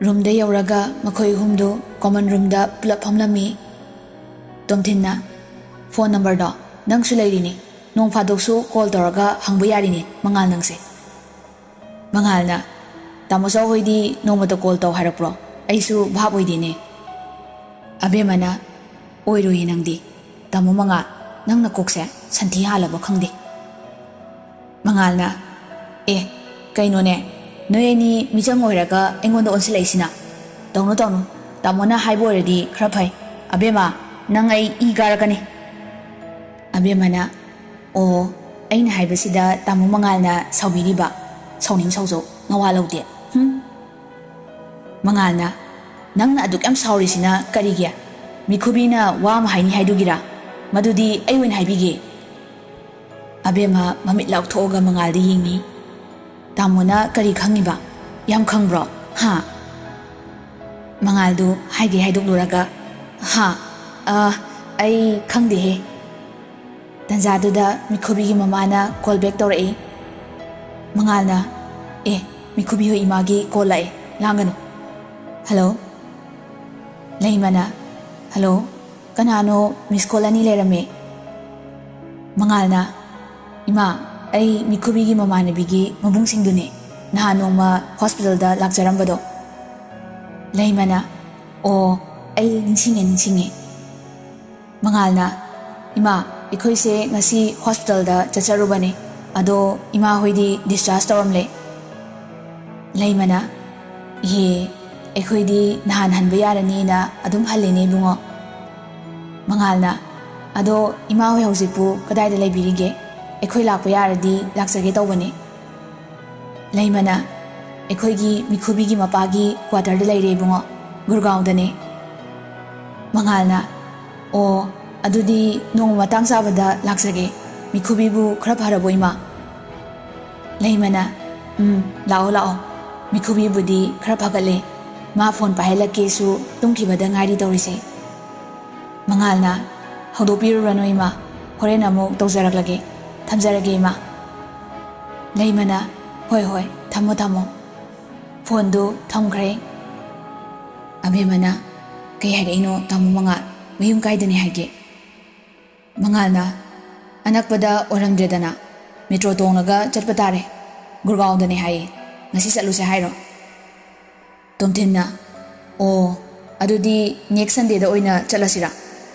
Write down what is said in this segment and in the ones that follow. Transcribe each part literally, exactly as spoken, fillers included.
ꯔꯨꯝꯗ ꯌꯧꯔꯒ ꯃꯈꯣꯏ ꯑꯍꯨꯝꯗꯨ ꯀꯣꯃꯟ ꯔꯨꯝꯗ ꯄꯨꯂꯞ ꯐꯝꯂꯝꯃꯤ꯫ ꯇꯣꯝꯊꯤꯟꯅ, "ꯐꯣꯟ ꯅꯝꯕꯔꯗꯣ ꯅꯪꯁꯨ ꯂꯩꯔꯤꯅꯤ, ꯅꯣꯡ ꯐꯥꯗꯣꯛꯁꯨ ꯀꯣꯜ ꯇꯧꯔꯒ ꯍꯪꯕ ꯌꯥꯔꯤꯅꯤ ꯃꯉꯥꯜ ꯅꯪꯁꯦ꯫" ꯃꯉꯥꯜꯅ, "ꯇꯥꯃꯣ ꯆꯥꯎ ꯍꯣꯏꯗꯤ ꯅꯣꯡꯃꯇ ꯀꯣꯜ ꯇꯧ ꯍꯥꯏꯔꯛꯄ꯭ꯔꯣ? ꯑꯩꯁꯨ ꯚꯥꯞ ꯑꯣꯏꯗꯦꯅꯦ꯫" ꯑꯕꯦꯝꯃꯅ, "ꯑꯣꯏꯔꯣꯏꯌꯦ ꯅꯪꯗꯤ꯫ ꯇꯥꯃꯣ ꯃꯉꯥꯜ, ꯅꯪ ꯅꯀꯣꯛꯁꯦ ꯁꯟꯊꯤ ꯍꯥꯜꯂꯕ ꯈꯪꯗꯦ꯫" ꯃꯉꯥꯜꯅ, "ꯑꯦ, ꯀꯩꯅꯣꯅꯦ, ꯅꯣꯏ ꯑꯅꯤ ꯃꯤꯆꯪ ꯑꯣꯏꯔꯒ ꯑꯩꯉꯣꯟꯗ ꯑꯣꯟꯁꯤꯜꯂꯛꯏꯁꯤꯅ? ꯇꯧꯅꯨ ꯇꯧꯅꯨ, ꯇꯥꯃꯣꯅ ꯍꯥꯏꯕ ꯑꯣꯏꯔꯗꯤ ꯈꯔ ꯐꯩ꯫ ꯑꯕꯦꯝꯃ, ꯅꯪ ꯑꯩ ꯏ ꯀꯥꯔꯛꯀꯅꯤ꯫" ꯑꯕꯦꯝꯃꯅ, "ꯑꯣ, ꯑꯩꯅ ꯍꯥꯏꯕꯁꯤꯗ ꯇꯥꯃꯣ ꯃꯉꯥꯜꯅ ꯁꯥꯎꯕꯤꯔꯤꯕ? ꯁꯥꯎꯅꯤꯡ ꯁꯥꯎꯖꯧ, ꯅꯋꯥ ꯂꯧꯗꯦ꯫ ꯍꯨꯝ꯫" ꯃꯉꯥꯜꯅ, "ꯅꯪꯅ ꯑꯗꯨꯛ ꯌꯥꯝ ꯁꯥꯎꯔꯤꯁꯤꯅ ꯀꯔꯤꯒꯤ? ꯃꯤꯈꯨꯕꯤꯅ ꯋꯥ ꯑꯃ ꯍꯥꯏꯅꯤ ꯍꯥꯏꯗꯨꯒꯤꯔꯥ? ꯃꯗꯨꯗꯤ ꯑꯩ ꯑꯣꯏꯅ ꯍꯥꯏꯕꯤꯒꯦ꯫" ꯑꯕꯦꯝꯃ ꯃꯃꯤꯠ ꯂꯥꯎꯊꯣꯛꯑꯒ ꯃꯉꯥꯜꯗ ꯌꯦꯡꯉꯤ꯫ "ꯇꯥꯃꯣꯅ ꯀꯔꯤ ꯈꯪꯉꯤꯕ? ꯌꯥꯝ ꯈꯪꯕ꯭ꯔꯣ? ꯍꯥ?" ꯃꯉꯥꯜꯗꯨ ꯍꯥꯏꯒꯦ ꯍꯥꯏꯗꯣꯛꯂꯨꯔꯒ, "ꯍꯥ? ꯑ, ꯑꯩ ꯈꯪꯗꯦꯍꯦ꯫" ꯇꯟꯖꯥꯗꯨꯗ ꯃꯤꯈꯨꯕꯤꯒꯤ ꯃꯃꯥꯅ ꯀꯣꯜ ꯕꯦꯛ ꯇꯧꯔꯛꯏ꯫ ꯃꯉꯥꯜꯅ, "ꯑꯦ, ꯃꯤꯈꯨꯕꯤ ꯍꯣꯏ ꯏꯃꯥꯒꯤ ꯀꯣꯜ ꯂꯥꯛꯑꯦ, ꯂꯥꯡꯒꯅꯨ꯫ ꯍꯜꯂꯣ?" ꯂꯩꯃꯅ, "ꯍꯜꯂꯣ, ꯀꯅꯥꯅꯣ? ꯃꯤꯁ ꯀꯣꯜ ꯑꯅꯤ ꯂꯩꯔꯝꯃꯦ꯫" ꯃꯉꯥꯜꯅ, "ꯏꯃꯥ, ꯑꯩ ꯃꯤꯈꯨꯕꯤꯒꯤ ꯃꯃꯥꯟꯅꯕꯤꯒꯤ ꯃꯕꯨꯡꯁꯤꯡꯗꯨꯅꯦ, ꯅꯍꯥꯟ ꯅꯣꯡꯃ ꯍꯣꯁꯄꯤꯇꯥꯜꯗ ꯂꯥꯛꯆꯔꯝꯕꯗꯣ꯫" ꯂꯩꯃꯅ, "ꯑꯣ, ꯑꯩ ꯅꯤꯡꯁꯤꯡꯉꯦ, ꯅꯤꯡꯁꯤꯡꯉꯦ꯫" ꯃꯉꯥꯜꯅ, "ꯏꯃꯥ, ꯑꯩꯈꯣꯏꯁꯦ ꯉꯁꯤ ꯍꯣꯁꯄꯤꯇꯥꯜꯗ ꯆꯠꯆꯔꯨꯕꯅꯦ, ꯑꯗꯣ ꯏꯃꯥ ꯍꯣꯏꯗꯤ ꯗꯤꯁꯆꯥꯔꯖ ꯇꯧꯔꯝꯂꯦ꯫" ꯂꯩꯃꯅ, "ꯏꯍꯦ, ꯑꯩꯈꯣꯏꯗꯤ ꯅꯍꯥꯟ ꯍꯟꯕ ꯌꯥꯔꯅꯤꯅ ꯑꯗꯨꯝ ꯍꯜꯂꯦꯅꯦ ꯏꯕꯨꯡꯉꯣ꯫" ꯃꯉꯥꯜꯅ, "ꯑꯗꯣ ꯏꯃꯥ ꯍꯣꯏ ꯍꯧꯖꯤꯛꯄꯨ ꯀꯗꯥꯏꯗ ꯂꯩꯕꯤꯔꯤꯒꯦ? ꯑꯩꯈꯣꯏ ꯂꯥꯛꯄ ꯌꯥꯔꯗꯤ ꯂꯥꯛꯆꯒꯦ ꯇꯧꯕꯅꯦ꯫" ꯂꯩꯃꯅ, "ꯑꯩꯈꯣꯏꯒꯤ ꯃꯤꯈꯨꯕꯤꯒꯤ ꯃꯄꯥꯒꯤ ꯀ꯭ꯋꯥꯇꯔꯗ ꯂꯩꯔꯦ ꯏꯕꯨꯡꯉꯣ, ꯒꯨꯔꯒꯥꯎꯗꯅꯦ꯫" ꯃꯉꯥꯜꯅ, "ꯑꯣ, ꯑꯗꯨꯗꯤ ꯅꯣꯡꯃ ꯃꯇꯥꯡ ꯆꯥꯕꯗ ꯂꯥꯛꯆꯒꯦ꯫ ꯃꯤꯈꯨꯕꯤꯕꯨ ꯈꯔ ꯐꯔꯕꯣ ꯏꯃꯥ?" ꯂꯩꯃꯅ, "ꯎꯝ, ꯂꯥꯛꯑꯣ ꯂꯥꯛꯑꯣ꯫ ꯃꯤꯈꯨꯕꯤꯕꯨꯗꯤ ꯈꯔ ꯐꯒꯠꯂꯦ꯫ ꯃꯥ ꯐꯣꯟ ꯄꯥꯏꯍꯜꯂꯛꯀꯦꯁꯨ ꯇꯨꯝꯈꯤꯕꯗ ꯉꯥꯏꯔꯤ ꯇꯧꯔꯤꯁꯦ꯫" ꯃꯉꯥꯜꯅ, "ꯍꯧꯗꯣꯛꯄꯤꯔꯨꯔꯅꯨ ꯏꯃꯥ, ꯍꯣꯔꯦꯟ ꯑꯃꯨꯛ ꯇꯧꯖꯔꯛꯂꯒꯦ꯫ ꯊꯝꯖꯔꯒꯦ ꯏꯃꯥ꯫" ꯂꯩꯃꯅ, "ꯍꯣꯏ ꯍꯣꯏ, ꯊꯝꯃꯣ ꯊꯝꯃꯣ꯫" ꯐꯣꯟꯗꯨ ꯊꯝꯈ꯭ꯔꯦ꯫ ꯑꯕꯦꯝꯃꯅ, "ꯀꯩ ꯍꯥꯏꯔꯛꯏꯅꯣ ꯇꯥꯃꯣ ꯃꯉꯥꯜ? ꯃꯌꯨꯝ ꯀꯥꯏꯗꯅꯦ ꯍꯥꯏꯒꯦ?" ꯃꯉꯥꯜꯅ, "ꯑꯅꯛꯄꯗ ꯑꯣꯏꯔꯝꯗ꯭ꯔꯦꯗꯅ, ꯃꯦꯇ꯭ꯔꯣ ꯇꯣꯡꯂꯒ ꯆꯠꯄ ꯇꯥꯔꯦ, ꯒꯨꯔꯒꯥꯎꯗꯅꯦ ꯍꯥꯏꯌꯦ꯫ ꯉꯁꯤ ꯆꯠꯂꯨꯁꯦ ꯍꯥꯏꯔꯣ?" ꯇꯣꯝꯊꯤꯟꯅ, "ꯑꯣ, ꯑꯗꯨꯗꯤ ꯅꯦꯛꯁ ꯁꯟꯗꯦꯗ ꯑꯣꯏꯅ ꯆꯠꯂꯁꯤꯔꯥ?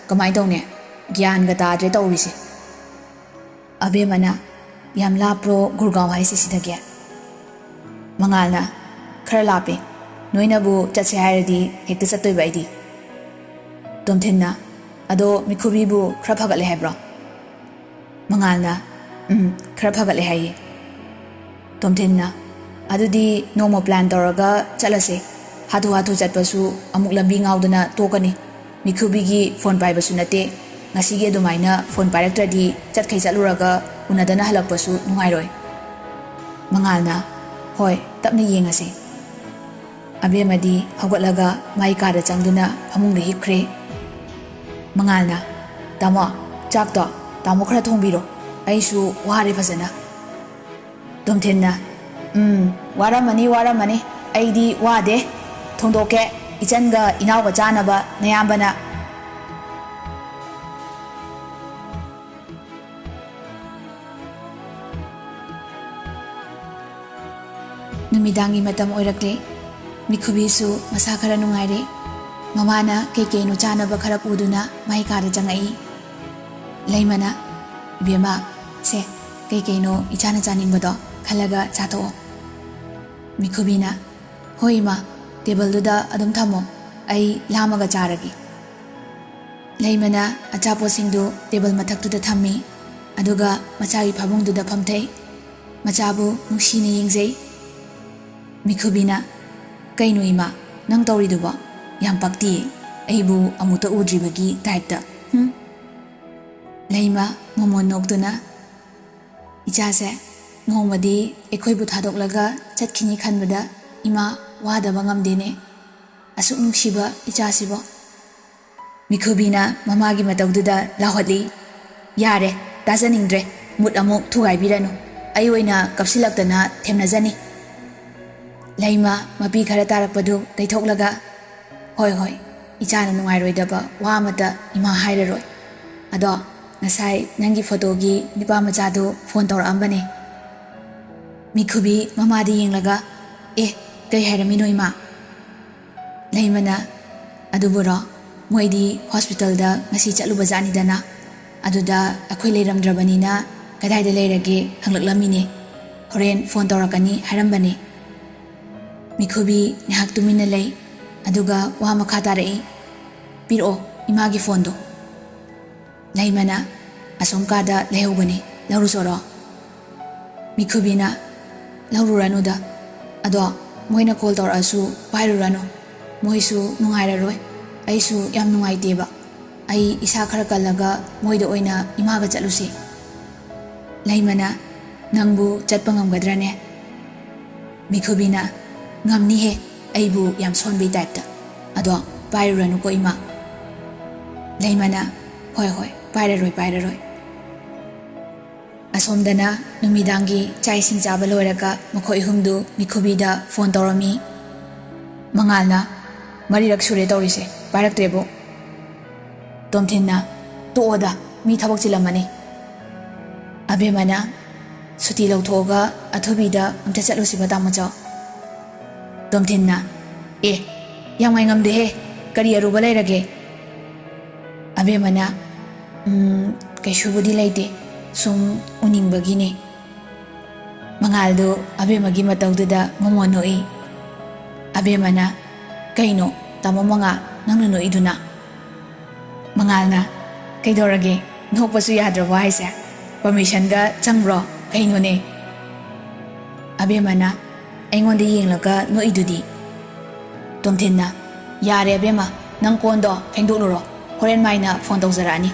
ꯀꯃꯥꯏꯅ ꯇꯧꯅꯤ? ꯒ꯭ꯌꯥꯟꯒ ꯇꯥꯗ꯭ꯔꯦ ꯇꯧꯔꯤꯁꯦ꯫" ꯑꯕꯦꯝꯃꯅ, "ꯌꯥꯝ ꯂꯥꯞꯄ꯭ꯔꯣ ꯒꯨꯔꯒꯥꯎ ꯍꯥꯏꯁꯦ ꯁꯤꯗꯒꯤ?" ꯃꯉꯥꯜꯅ, "ꯈꯔ ꯂꯥꯞꯄꯦ꯫ ꯅꯣꯏꯅꯕꯨ ꯆꯠꯁꯦ ꯍꯥꯏꯔꯗꯤ ꯍꯦꯛꯇ ꯆꯠꯇꯣꯏꯕ ꯑꯩꯗꯤ꯫" ꯇꯣꯝꯊꯤꯟꯅ, "ꯑꯗꯣ ꯃꯤꯈꯨꯕꯤꯕꯨ ꯈꯔ ꯐꯒꯠꯂꯦ ꯍꯥꯏꯕ꯭ꯔꯣ?" ꯃꯉꯥꯜꯅ, "ꯎꯝ, ꯈꯔ ꯐꯒꯠꯂꯦ ꯍꯥꯏꯌꯦ꯫" ꯇꯣꯝꯊꯤꯟꯅ, "ꯑꯗꯨꯗꯤ ꯅꯣꯡꯃ ꯄ꯭ꯂꯥꯟ ꯇꯧꯔꯒ ꯆꯠꯂꯁꯦ꯫ ꯍꯥꯊꯨ ꯍꯥꯊꯨ ꯆꯠꯄꯁꯨ ꯑꯃꯨꯛ ꯂꯝꯕꯤ ꯉꯥꯎꯗꯅ ꯇꯣꯛꯀꯅꯤ꯫ ꯃꯤꯈꯨꯕꯤꯒꯤ ꯐꯣꯟ ꯄꯥꯏꯕꯁꯨ ꯅꯠꯇꯦ꯫ ꯉꯁꯤꯒꯤ ꯑꯗꯨꯃꯥꯏꯅ ꯐꯣꯟ ꯄꯥꯏꯔꯛꯇ꯭ꯔꯗꯤ ꯆꯠꯈꯩ ꯆꯠꯂꯨꯔꯒ ꯎꯅꯗꯅ ꯍꯜꯂꯛꯄꯁꯨ ꯅꯨꯡꯉꯥꯏꯔꯣꯏ꯫" ꯃꯉꯥꯜꯅ, "ꯍꯣꯏ, ꯇꯞꯅ ꯌꯦꯡꯉꯁꯤ꯫" ꯑꯕꯦꯝꯃꯗꯤ ꯍꯧꯒꯠꯂꯒ ꯃꯥꯏ ꯀꯥꯗ ꯆꯪꯗꯨꯅ ꯐꯃꯨꯡꯗ ꯍꯤꯞꯈ꯭ꯔꯦ꯫ ꯃꯉꯥꯜꯅ, "ꯇꯥꯃꯣ, ꯆꯥꯛꯇꯣ ꯇꯥꯃꯣ ꯈꯔ ꯊꯣꯡꯕꯤꯔꯣ꯫ ꯑꯩꯁꯨ ꯋꯥꯔꯦ ꯐꯖꯅ꯫" ꯇꯣꯝꯊꯤꯟꯅ, "ꯎꯝ, ꯋꯥꯔꯝꯃꯅꯤ, ꯋꯥꯔꯝꯃꯅꯤ꯫ ꯑꯩꯗꯤ ꯋꯥꯗꯦ꯫ ꯊꯣꯡꯗꯣꯛꯀꯦ, ꯏꯆꯟꯒ ꯏꯅꯥꯎꯒ ꯆꯥꯅꯕ ꯅꯌꯥꯝꯕꯅ꯫" ꯅꯨꯃꯤꯗꯥꯡꯒꯤ ꯃꯇꯝ ꯑꯣꯏꯔꯛꯂꯦ꯫ ꯃꯤꯈꯨꯕꯤꯁꯨ ꯃꯁꯥ ꯈꯔ ꯅꯨꯡꯉꯥꯏꯔꯦ꯫ ꯃꯃꯥꯅ ꯀꯩ ꯀꯩꯅꯣ ꯆꯥꯅꯕ ꯈꯔ ꯄꯨꯗꯨꯅ ꯃꯥꯏ ꯀꯥꯗ ꯆꯪꯉꯛꯏ꯫ ꯂꯩꯃꯅ, "ꯏꯕꯦꯝꯃ, ꯁꯦ, ꯀꯩ ꯀꯩꯅꯣ ꯏꯆꯥꯅ ꯆꯥꯅꯤꯡꯕꯗꯣ ꯈꯜꯂꯒ ꯆꯥꯊꯣꯛꯑꯣ꯫" ꯃꯤꯈꯨꯕꯤꯅ, "ꯍꯣꯏ ꯏꯃꯥ, ꯇꯦꯕꯜꯗꯨꯗ ꯑꯗꯨꯝ ꯊꯝꯃꯣ, ꯑꯩ ꯂꯥꯝꯃꯒ ꯆꯥꯔꯒꯦ꯫" ꯂꯩꯃꯅ ꯑꯆꯥꯄꯣꯠꯁꯤꯡꯗꯨ ꯇꯦꯕꯜ ꯃꯊꯛꯇꯨꯗ ꯊꯝꯃꯤ, ꯑꯗꯨꯒ ꯃꯆꯥꯒꯤ ꯐꯃꯨꯡꯗꯨꯗ ꯐꯝꯊꯩ꯫ ꯃꯆꯥꯕꯨ ꯅꯨꯡꯁꯤꯅ ꯌꯦꯡꯖꯩ꯫ ꯃꯤꯈꯨꯕꯤꯅ, "ꯀꯩꯅꯣ ꯏꯃꯥ, ꯅꯪ ꯇꯧꯔꯤꯗꯨꯕꯣ? ꯌꯥꯝ ꯄꯛꯇꯤꯌꯦ, ꯑꯩꯕꯨ ꯑꯃꯨꯛꯇ ꯎꯗ꯭ꯔꯤꯕꯒꯤ ꯇꯥꯏꯞꯇ꯫ ꯍꯨꯝ?" ꯂꯩꯃ ꯃꯣꯃꯣꯟ ꯅꯣꯛꯇꯨꯅ, "ꯏꯆꯥꯁꯦ ꯅꯣꯡꯃꯗꯤ ꯑꯩꯈꯣꯏꯕꯨ ꯊꯥꯗꯣꯛꯂꯒ ꯆꯠꯈꯤꯅꯤ ꯈꯟꯕꯗ ꯏꯃꯥ ꯋꯥꯗꯕ ꯉꯝꯗꯦꯅꯦ꯫ ꯑꯁꯨꯛ ꯅꯨꯡꯁꯤꯕ ꯏꯆꯥꯁꯤꯕꯣ꯫" ꯃꯤꯈꯨꯕꯤꯅ ꯃꯃꯥꯒꯤ ꯃꯇꯧꯗꯨꯗ ꯂꯥꯎꯍꯠꯂꯤ꯫ "ꯌꯥꯔꯦ, ꯇꯥꯖꯅꯤꯡꯗ꯭ꯔꯦ꯫ ꯃꯨꯠ ꯑꯃꯨꯛ ꯊꯨꯒꯥꯏꯕꯤꯔꯅꯨ꯫ ꯑꯩ ꯑꯣꯏꯅ ꯀꯞꯁꯤꯜꯂꯛꯇꯅ ꯊꯦꯝꯅꯖꯅꯤ꯫" ꯂꯩꯃ ꯃꯄꯤ ꯈꯔ ꯇꯥꯔꯛꯄꯗꯨ ꯇꯩꯊꯣꯛꯂꯒ, "ꯍꯣꯏ, ꯍꯣꯏ, ꯏꯆꯥꯅ ꯅꯨꯡꯉꯥꯏꯔꯣꯏꯗꯕ ꯋꯥ ꯑꯃꯠꯇ ꯏꯃꯥ ꯍꯥꯏꯔꯔꯣꯏ꯫ ꯑꯗꯣ ꯉꯁꯥꯏ ꯅꯪꯒꯤ ꯐꯣꯇꯣꯒꯤ ꯅꯨꯄꯥ ꯃꯆꯥꯗꯨ ꯐꯣꯟ ꯇꯧꯔꯛꯑꯝꯕꯅꯦ꯫" ꯃꯤꯈꯨꯕꯤ ꯃꯃꯥꯗ ꯌꯦꯡꯂꯒ, "ꯑꯦ, ꯀꯩ ꯍꯥꯏꯔꯝꯃꯤꯅꯣ ꯏꯃꯥ?" ꯂꯩꯃꯅ, "ꯑꯗꯨꯕꯨꯔꯣ, ꯃꯣꯏꯗꯤ ꯍꯣꯁꯄꯤꯇꯥꯜꯗ ꯉꯁꯤ ꯆꯠꯂꯨꯕ ꯖꯥꯠꯅꯤꯗꯅ꯫ ꯑꯗꯨꯗ ꯑꯩꯈꯣꯏ ꯂꯩꯔꯝꯗ꯭ꯔꯕꯅꯤꯅ ꯀꯗꯥꯏꯗ ꯂꯩꯔꯒꯦ ꯍꯪꯂꯛꯂꯝꯃꯤꯅꯦ꯫ ꯍꯣꯔꯦꯟ ꯐꯣꯟ ꯇꯧꯔꯛꯀꯅꯤ ꯍꯥꯏꯔꯝꯕꯅꯦ꯫" ꯃꯤꯈꯨꯕꯤ ꯉꯥꯏꯍꯥꯛ ꯇꯨꯃꯤꯟꯅ ꯂꯩ꯫ ꯑꯗꯨꯒ ꯋꯥ ꯃꯈꯥ ꯇꯥꯔꯛꯏ, "ꯄꯤꯔꯛꯑꯣ ꯏꯃꯥꯒꯤ ꯐꯣꯟꯗꯣ꯫" ꯂꯩꯃꯅ, "ꯑꯁꯣꯝ ꯀꯥꯗ ꯂꯩꯍꯧꯕꯅꯤ, ꯂꯧꯔꯨꯆꯣꯔꯣ?" ꯃꯤꯈꯨꯕꯤꯅ, "ꯂꯧꯔꯨꯔꯅꯨꯗ꯫ ꯑꯗꯣ ꯃꯣꯏꯅ ꯀꯣꯜ ꯇꯧꯔꯛꯑꯁꯨ ꯄꯥꯏꯔꯨꯔꯅꯨ꯫ ꯃꯣꯏꯁꯨ ꯅꯨꯡꯉꯥꯏꯔꯔꯣꯏ꯫ ꯑꯩꯁꯨ ꯌꯥꯝ ꯅꯨꯡꯉꯥꯏꯇꯦꯕ꯫ ꯑꯩ ꯏꯁꯥ ꯈꯔ ꯀꯜꯂꯒ ꯃꯣꯏꯗ ꯑꯣꯏꯅ ꯏꯃꯥꯒ ꯆꯠꯂꯨꯁꯤ꯫" ꯂꯩꯃꯅ, "ꯅꯪꯕꯨ ꯆꯠꯄ ꯉꯝꯒꯗ꯭ꯔꯅꯦ?" ꯃꯤꯈꯨꯕꯤꯅ, "ꯉꯝꯅꯤꯍꯦ, ꯑꯩꯕꯨ ꯌꯥꯝ ꯁꯣꯟꯕꯩ ꯇꯥꯏꯞꯇ꯫ ꯑꯗꯣ ꯄꯥꯏꯔꯨꯔꯅꯨꯀꯣ ꯏꯃꯥ꯫" ꯂꯩꯃꯅ, "ꯍꯣꯏ, ꯍꯣꯏ, ꯄꯥꯏꯔꯔꯣꯏ, ꯄꯥꯏꯔꯔꯣꯏ꯫" ꯑꯁꯣꯝꯗꯅ ꯅꯨꯃꯤꯗꯥꯡꯒꯤ ꯆꯥꯛ ꯏꯁꯤꯡ ꯆꯥꯕ ꯂꯣꯏꯔꯒ ꯃꯈꯣꯏ ꯑꯍꯨꯝꯗꯨ ꯃꯤꯈꯨꯕꯤꯗ ꯐꯣꯟ ꯇꯧꯔꯝꯃꯤ꯫ ꯃꯉꯥꯜꯅ, "ꯃꯔꯤꯔꯛ ꯁꯨꯔꯦ ꯇꯧꯔꯤꯁꯦ, ꯄꯥꯏꯔꯛꯇ꯭ꯔꯦꯕꯨ꯫" ꯇꯣꯝꯊꯤꯟꯅ, "ꯇꯣꯛꯑꯣꯗ, ꯃꯤ ꯊꯕꯛ ꯆꯤꯜꯂꯝꯃꯅꯤ꯫" ꯑꯕꯦꯝꯃꯅ, "ꯁꯨꯇꯤ ꯂꯧꯊꯣꯛꯑꯒ ꯑꯊꯨꯕꯤꯗ ꯑꯝꯇ ꯆꯠꯂꯨꯁꯤꯕ, ꯇꯥꯃꯣꯆꯧ꯫" ꯇꯣꯝꯊꯤꯟꯅ, "ꯑꯦ, ꯌꯥꯝ ꯉꯥꯏꯉꯝꯗꯦꯍꯦ, ꯀꯔꯤ ꯑꯔꯨꯕ ꯂꯩꯔꯒꯦ?" ꯑꯕꯦꯝꯃꯅ, "ꯎꯝ, ꯀꯩꯁꯨꯕꯨꯗꯤ ꯂꯩꯇꯦ, ꯁꯨꯝ ꯎꯅꯤꯡꯕꯒꯤꯅꯦ꯫" ꯃꯉꯥꯜꯗꯨ ꯑꯕꯦꯝꯃꯒꯤ ꯃꯇꯧꯗꯨꯗ ꯃꯃꯣꯟ ꯅꯣꯛꯏ꯫ ꯑꯕꯦꯝꯃꯅ, "ꯀꯩꯅꯣ, ꯇꯥꯃꯣ ꯃꯉꯥꯜ, ꯅꯪꯅ ꯅꯣꯛꯏꯗꯨꯅ?" ꯃꯉꯥꯜꯅ, "ꯀꯩꯗꯧꯔꯒꯦ? ꯅꯣꯛꯄꯁꯨ ꯌꯥꯗ꯭ꯔꯕꯣ ꯍꯥꯏꯁꯦ? ꯄꯔꯃꯤꯁꯟꯒ ꯆꯪꯕ꯭ꯔꯣ? ꯀꯩꯅꯣꯅꯦ?" ꯑꯕꯦꯝꯃꯅ, "ꯑꯩꯉꯣꯟꯗ ꯌꯦꯡꯂꯒ ꯅꯣꯛꯏꯗꯨꯗꯤ?" ꯇꯣꯝꯊꯤꯟꯅ, "ꯌꯥꯔꯦ ꯑꯕꯦꯝꯃ, ꯅꯪ ꯀꯣꯟꯗꯣ ꯐꯦꯡꯗꯣꯛꯂꯨꯔꯣ, ꯍꯣꯔꯦꯟ ꯃꯥꯏꯅ ꯐꯣꯟ ꯇꯧꯖꯔꯛꯑꯅꯤ꯫"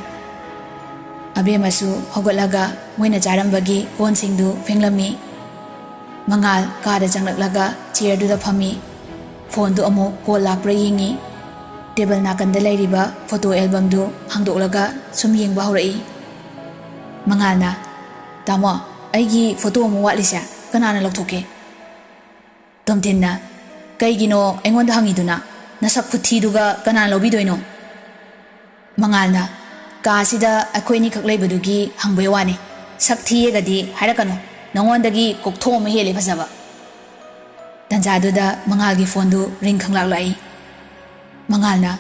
ꯑꯕꯦꯝꯃꯁꯨ ꯍꯧꯒꯠꯂꯒ ꯃꯣꯏꯅ ꯆꯥꯔꯝꯕꯒꯤ ꯀꯣꯟꯁꯤꯡꯗꯨ ꯐꯦꯡꯂꯝꯃꯤ꯫ ꯃꯉꯥꯜ ꯀꯥꯗ ꯆꯪꯂꯛꯂꯒ ꯆꯤꯌꯔꯗꯨꯗ ꯐꯝꯃꯤ꯫ ꯐꯣꯟꯗꯨ ꯑꯃꯨꯛ ꯀꯣꯜ ꯂꯥꯛꯄ꯭ꯔꯥ ꯌꯦꯡꯉꯤ꯫ ꯇꯦꯕꯜ ꯅꯥꯀꯟꯗ ꯂꯩꯔꯤꯕ ꯐꯣꯇꯣ ꯑꯦꯜꯕꯝꯗꯨ ꯍꯥꯡꯗꯣꯛꯂꯒ ꯁꯨꯝ ꯌꯦꯡꯕ ꯍꯧꯔꯛꯏ꯫ ꯃꯉꯥꯜꯅ, "ꯇꯥꯃꯣ, ꯑꯩꯒꯤ ꯐꯣꯇꯣ ꯑꯃ ꯋꯥꯠꯂꯤꯁꯦ ꯀꯅꯥꯅ ꯂꯧꯊꯣꯛꯀꯦ?" ꯇꯣꯝꯊꯤꯟꯅ, "ꯀꯩꯒꯤꯅꯣ ꯑꯩꯉꯣꯟꯗ ꯍꯪꯉꯤꯗꯨꯅ? ꯅꯁꯛ ꯈꯨꯊꯤꯗꯨꯒ ꯀꯅꯥꯅ ꯂꯧꯕꯤꯗꯣꯏꯅꯣ? ꯃꯉꯥꯜꯅ, ꯀꯥꯁꯤꯗ ꯑꯩꯈꯣꯏ ꯑꯅꯤꯈꯛ ꯂꯩꯕꯗꯨꯒꯤ ꯍꯪꯕꯩ ꯋꯥꯅꯤ꯫ ꯁꯛ ꯊꯤꯌꯦꯒꯗꯤ ꯍꯥꯏꯔꯛꯀꯅꯨ, ꯅꯉꯣꯟꯗꯒꯤ ꯀꯣꯛꯊꯣꯛ ꯑꯃ ꯍꯦꯜꯂꯦ ꯐꯖꯕ꯫ ꯇꯟꯖꯥꯗꯨꯗ ꯃꯉꯥꯜꯒꯤ ꯐꯣꯟꯗꯨ ꯔꯤꯡ ꯈꯪꯂꯥꯛꯂꯛꯏ꯫ ꯃꯉꯥꯜꯅ,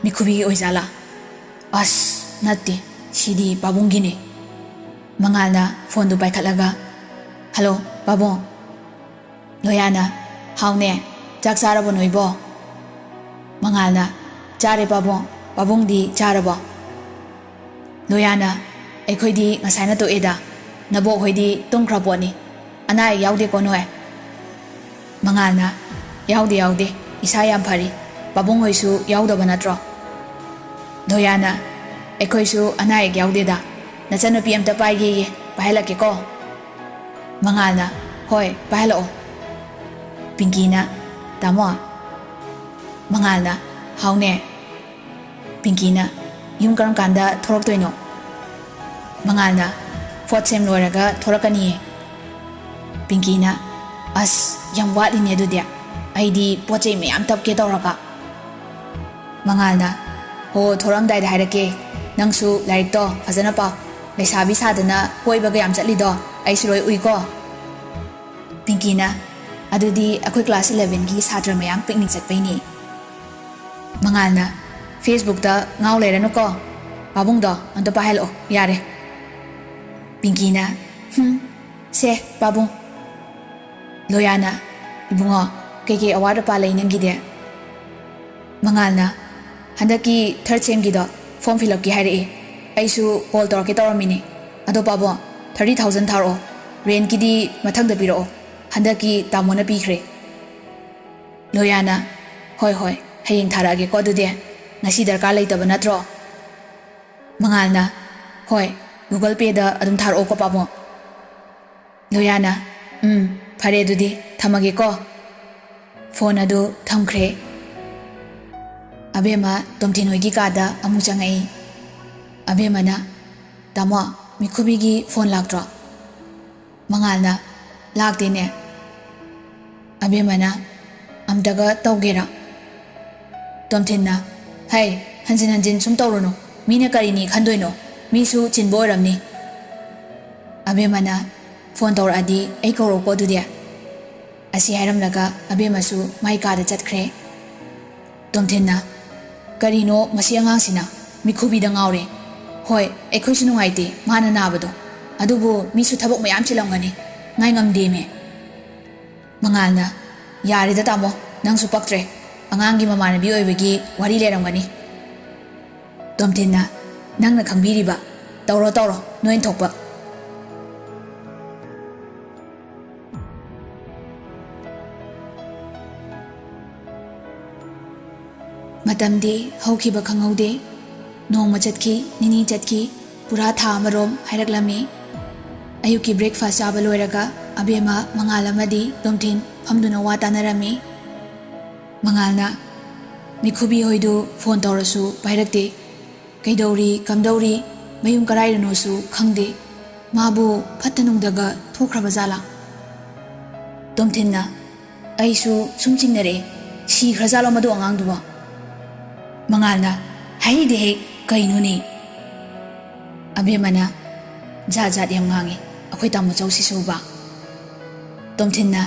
ꯃꯤꯈꯨꯕꯤꯒꯤ ꯑꯣꯏꯖꯥꯠꯂꯥ? ꯑꯁ, ꯅꯠꯇꯦ, ꯁꯤꯗꯤ ꯄꯥꯕꯨꯡꯒꯤꯅꯦ꯫ ꯃꯉꯥꯜꯅ ꯐꯣꯟꯗꯨ ꯄꯥꯏꯈꯠꯂꯒ, "ꯍꯜꯂꯣ, ꯄꯥꯕꯨꯡ?" ꯂꯣꯌꯥꯅ, "ꯍꯥꯎꯅꯦ, ꯆꯥꯛ ꯆꯥꯔꯕꯣ ꯅꯣꯏꯕꯣ?" ꯃꯉꯥꯜꯅ, "ꯆꯥꯔꯦ ꯄꯥꯕꯨꯡ, ꯄꯥꯕꯨꯡꯗꯤ ꯆꯥꯔꯕꯣ?" ꯂꯣꯌꯥꯅ, "ꯑꯩꯈꯣꯏꯗꯤ ꯉꯁꯥꯏꯅ ꯇꯣꯛꯑꯦꯗ, ꯅꯕꯣꯛ ꯍꯣꯏꯗꯤ ꯇꯨꯝꯈ꯭ꯔ ꯄꯣꯠꯅꯤ, ꯑꯅꯥ ꯑꯌꯦꯛ ꯌꯥꯎꯗꯦꯀꯣ ꯅꯣꯏ?" ꯃꯉꯥꯜꯅ, "ꯌꯥꯎꯗꯦ ꯌꯥꯎꯗꯦ, ꯏꯁꯥ ꯌꯥꯝ ꯐꯔꯤ, ꯄꯥꯕꯨꯡ ꯍꯣꯏꯁꯨ ꯌꯥꯎꯗꯕ ꯅꯠꯇ꯭ꯔꯣ?" ꯂꯣꯌꯥꯅ, "ꯑꯩꯈꯣꯏꯁꯨ ꯑꯅꯥ ꯑꯌꯦꯛ ꯌꯥꯎꯗꯦꯗ, ꯅꯆꯟꯅꯨꯄꯤ ꯑꯝꯇ ꯄꯥꯏꯒꯦꯌꯦ, ꯄꯥꯏꯍꯜꯂꯛꯀꯦꯀꯣ?" ꯃꯉꯥꯜꯅ, "ꯍꯣꯏ, ꯄꯥꯏꯍꯜꯂꯛꯑꯣ꯫" ꯄꯤꯡꯀꯤꯅ, "ꯇꯥꯃꯣ꯫" ꯃꯉꯥꯜꯅ, "ꯍꯥꯎꯅꯦ꯫" ꯄꯤꯡꯀꯤꯅ, "ꯌꯨꯝ ꯀꯔꯝ ꯀꯥꯟꯗ ꯊꯣꯔꯛꯇꯣꯏꯅꯣ?" ꯃꯉꯥꯜꯅ, "ꯐꯣꯔꯠ ꯁꯦꯝ ꯂꯣꯏꯔꯒ ꯊꯣꯔꯛꯀꯅꯤꯌꯦ꯫" ꯄꯤꯡꯀꯤꯅ, "ꯑꯁ, ꯌꯥꯝ ꯋꯥꯠꯂꯤꯅꯦ ꯑꯗꯨꯗꯤ, ꯑꯩꯗꯤ ꯄꯣꯠ ꯆꯩ ꯃꯌꯥꯝ ꯇꯞꯀꯦ ꯇꯧꯔꯒ꯫" ꯃꯉꯥꯜꯅ, "ꯍꯣ, ꯊꯣꯔꯛꯑꯝꯗꯥꯏꯗ ꯍꯥꯏꯔꯛꯀꯦ, ꯅꯪꯁꯨ ꯂꯥꯏꯔꯤꯛꯇꯣ ꯐꯖꯅ ꯄꯥꯎ, ꯂꯩꯁꯥꯕꯤ ꯁꯥꯗꯅ ꯀꯣꯏꯕꯒ ꯌꯥꯝ ꯆꯠꯂꯤꯗꯣ ꯑꯩꯁꯨ ꯂꯣꯏ ꯎꯏꯀꯣ꯫" ꯄꯤꯡꯀꯤꯅ, "ꯑꯗꯨꯗꯤ ꯑꯩꯈꯣꯏ ꯀ꯭ꯂꯥꯁ ꯏꯂꯚꯦꯟꯒꯤ ꯁꯥꯇ꯭ꯔ ꯃꯌꯥꯝ ꯄꯤꯛꯅꯤꯛ ꯆꯠꯄꯩꯅꯤ꯫" ꯃꯉꯥꯜꯅ, "ꯐꯦꯁꯕꯨꯛꯇ ꯉꯥꯎ ꯂꯩꯔꯅꯨꯀꯣ, ꯄꯥꯕꯨꯡꯗꯣ ꯑꯝꯇ ꯄꯥꯏꯍꯜꯂꯛꯑꯣ ꯌꯥꯔꯦ꯫" ꯄꯤꯡꯀꯤꯅ, "ꯍꯨꯝ, ꯁꯦ ꯄꯥꯕꯨꯡ꯫" ꯂꯣꯌꯥꯅ, "ꯏꯕꯨꯡꯉꯣ, ꯀꯩꯀꯩ ꯑꯋꯥꯠ ꯑꯄꯥ ꯂꯩ ꯅꯪꯒꯤꯗꯤ?" ꯃꯉꯥꯜꯅ, "ꯍꯟꯗꯛꯀꯤ ꯊꯥꯔꯠ ꯁꯦꯝꯒꯤꯗꯣ ꯐꯣꯔꯝ ꯐꯤꯜ ꯑꯞꯀꯤ ꯍꯥꯏꯔꯛꯑꯦ, ꯑꯩꯁꯨ ꯀꯣꯜ ꯇꯧꯔꯛꯀꯦ ꯇꯧꯔꯝꯃꯤꯅꯦ꯫ ꯑꯗꯣ ꯄꯥꯕꯨꯡ, ꯊꯥꯔꯇꯤ ꯊꯥꯎꯖꯟ ꯊꯥꯔꯛꯑꯣ, ꯔꯦꯟꯠꯀꯤꯗꯤ ꯃꯊꯪꯗ ꯄꯤꯔꯛꯑꯣ, ꯍꯟꯗꯛꯀꯤ ꯇꯥꯃꯣꯅ ꯄꯤꯈ꯭ꯔꯦ꯫" ꯂꯣꯌꯥꯅ, "ꯍꯣꯏ ꯍꯣꯏ, ꯍꯌꯦꯡ ꯊꯥꯔꯛꯑꯒꯦꯀꯣ ꯑꯗꯨꯗꯤ, ꯉꯁꯤ ꯗꯔꯀꯥꯔ ꯂꯩꯇꯕ ꯅꯠꯇ꯭ꯔꯣ?" ꯃꯉꯥꯜꯅ, "ꯍꯣꯏ, ꯒꯨꯒꯜ ꯄꯦꯗ ꯑꯗꯨꯝ ꯊꯥꯔꯛꯑꯣꯀꯣ ꯄꯥꯕꯨꯡ꯫" ꯂꯣꯌꯥꯅ, "ꯎꯝ, ꯐꯔꯦ ꯑꯗꯨꯗꯤ, ꯊꯝꯃꯒꯦꯀꯣ꯫" ꯐꯣꯟ ꯑꯗꯨ ꯊꯝꯈ꯭ꯔꯦ꯫ ꯑꯕꯦꯝꯃ ꯇꯣꯝꯊꯤꯟ ꯍꯣꯏꯒꯤ ꯀꯥꯗ ꯑꯃꯨꯛ ꯆꯪꯉꯛꯏ꯫ ꯑꯕꯦꯝꯃꯅ, "ꯇꯥꯃꯣ, ꯃꯤꯈꯨꯕꯤꯒꯤ ꯐꯣꯟ ꯂꯥꯛꯇ꯭ꯔꯣ?" ꯃꯉꯥꯜꯅ, "ꯂꯥꯛꯇꯦꯅꯦ꯫" ꯑꯕꯦꯝꯃꯅ, "ꯑꯝꯇꯒ ꯇꯧꯒꯦꯔꯥ?" ꯇꯣꯝꯊꯤꯟꯅ, "ꯍꯩ, ꯍꯟꯖꯤꯟ ꯍꯟꯖꯤꯟ ꯁꯨꯝ ꯇꯧꯔꯨꯅꯨ꯫ ꯃꯤꯅ ꯀꯔꯤꯅꯤ ꯈꯟꯗꯣꯏꯅꯣ? ꯃꯤꯁꯨ ꯆꯤꯟꯕ ꯑꯣꯏꯔꯝꯅꯤ꯫" ꯑꯕꯦꯝꯃꯅ, "ꯐꯣꯟ ꯇꯧꯔꯛꯑꯗꯤ ꯑꯩ ꯀꯧꯔꯛꯎꯀꯣ ꯑꯗꯨꯗꯤ꯫" ꯑꯁꯤ ꯍꯥꯏꯔꯝꯂꯒ ꯑꯕꯦꯝꯃꯁꯨ ꯃꯥꯏ ꯀꯥꯗ ꯆꯠꯈ꯭ꯔꯦ꯫ ꯇꯣꯝꯊꯤꯟꯅ, "ꯀꯔꯤꯅꯣ ꯃꯁꯤ ꯑꯉꯥꯡꯁꯤꯅ? ꯃꯤꯈꯨꯕꯤꯗ ꯉꯥꯎꯔꯦ꯫ ꯍꯣꯏ, ꯑꯩꯈꯣꯏꯁꯨ ꯅꯨꯡꯉꯥꯏꯇꯦ ꯃꯥꯅ ꯅꯥꯕꯗꯣ꯫ ꯑꯗꯨꯕꯨ ꯃꯤꯁꯨ ꯊꯕꯛ ꯃꯌꯥꯝ ꯆꯤꯜꯂꯝꯒꯅꯤ꯫ ꯉꯥꯏ ꯉꯝꯗꯦꯃꯦ꯫" ꯃꯉꯥꯜꯅ, "ꯌꯥꯔꯦꯗ ꯇꯥꯃꯣ, ꯅꯪꯁꯨ ꯄꯛꯇ꯭ꯔꯦ꯫ ꯑꯉꯥꯡꯒꯤ ꯃꯃꯥꯟꯅꯕꯤ ꯑꯣꯏꯕꯒꯤ ꯋꯥꯔꯤ ꯂꯩꯔꯝꯒꯅꯤ꯫" ꯇꯣꯝꯊꯤꯟꯅ, "ꯅꯪꯅ ꯈꯪꯕꯤꯔꯤꯕ꯫ ꯇꯧꯔꯣ ꯇꯧꯔꯣ, ꯅꯣꯏꯅ ꯊꯣꯛꯄ꯫" ꯃꯇꯝꯗꯤ ꯍꯧꯈꯤꯕ ꯈꯪꯍꯧꯗꯦ꯫ ꯅꯣꯡꯃ ꯆꯠꯈꯤ, ꯅꯤꯅꯤ ꯆꯠꯈꯤ, ꯄꯨꯔꯥ ꯊꯥ ꯑꯃꯔꯣꯝ ꯍꯥꯏꯔꯛꯂꯝꯃꯤ꯫ ꯑꯌꯨꯛꯀꯤ breakfast ꯆꯥꯕ ꯂꯣꯏꯔꯒ ꯑꯕꯦꯝꯃ, ꯃꯉꯥꯜ ꯑꯃꯗꯤ ꯇꯣꯝꯊꯤꯟ ꯐꯝꯗꯨꯅ ꯋꯥ ꯇꯥꯅꯔꯝꯃꯤ꯫ ꯃꯉꯥꯜꯅ, "ꯃꯤꯈꯨꯕꯤ ꯍꯣꯏꯗꯨ ꯐꯣꯟ ꯇꯧꯔꯁꯨ ꯄꯥꯏꯔꯛꯇꯦ꯫ ꯀꯩꯗꯧꯔꯤ, ꯀꯝꯗꯧꯔꯤ, ꯃꯌꯨꯝ ꯀꯔꯥꯏꯗꯅꯣꯁꯨ ꯈꯪꯗꯦ꯫ ꯃꯥꯕꯨ ꯐꯠꯇ ꯅꯨꯡꯗꯒ ꯊꯣꯛꯈ꯭ꯔꯕ ꯖꯥꯠꯂꯥ?" ꯇꯣꯝꯊꯤꯟꯅ, "ꯑꯩꯁꯨ ꯁꯨꯝ ꯆꯤꯡꯅꯔꯛꯑꯦ, ꯁꯤꯈ꯭ꯔꯖꯥꯠꯂꯣ ꯃꯗꯨ ꯑꯉꯥꯡꯗꯨꯕꯣ?" ꯃꯉꯥꯜꯅ, "ꯍꯥꯏꯔꯤꯗꯦꯍꯦ, ꯀꯩꯅꯣꯅꯦ?" ꯑꯕꯦꯝꯃꯅ, "ꯖꯥꯠ ꯖꯥꯠ ꯌꯥꯝ ꯉꯥꯡꯉꯤ ꯑꯩꯈꯣꯏ ꯇꯥꯃꯣ ꯆꯧꯁꯤꯁꯨꯕ꯫" ꯇꯣꯝꯊꯤꯟꯅ,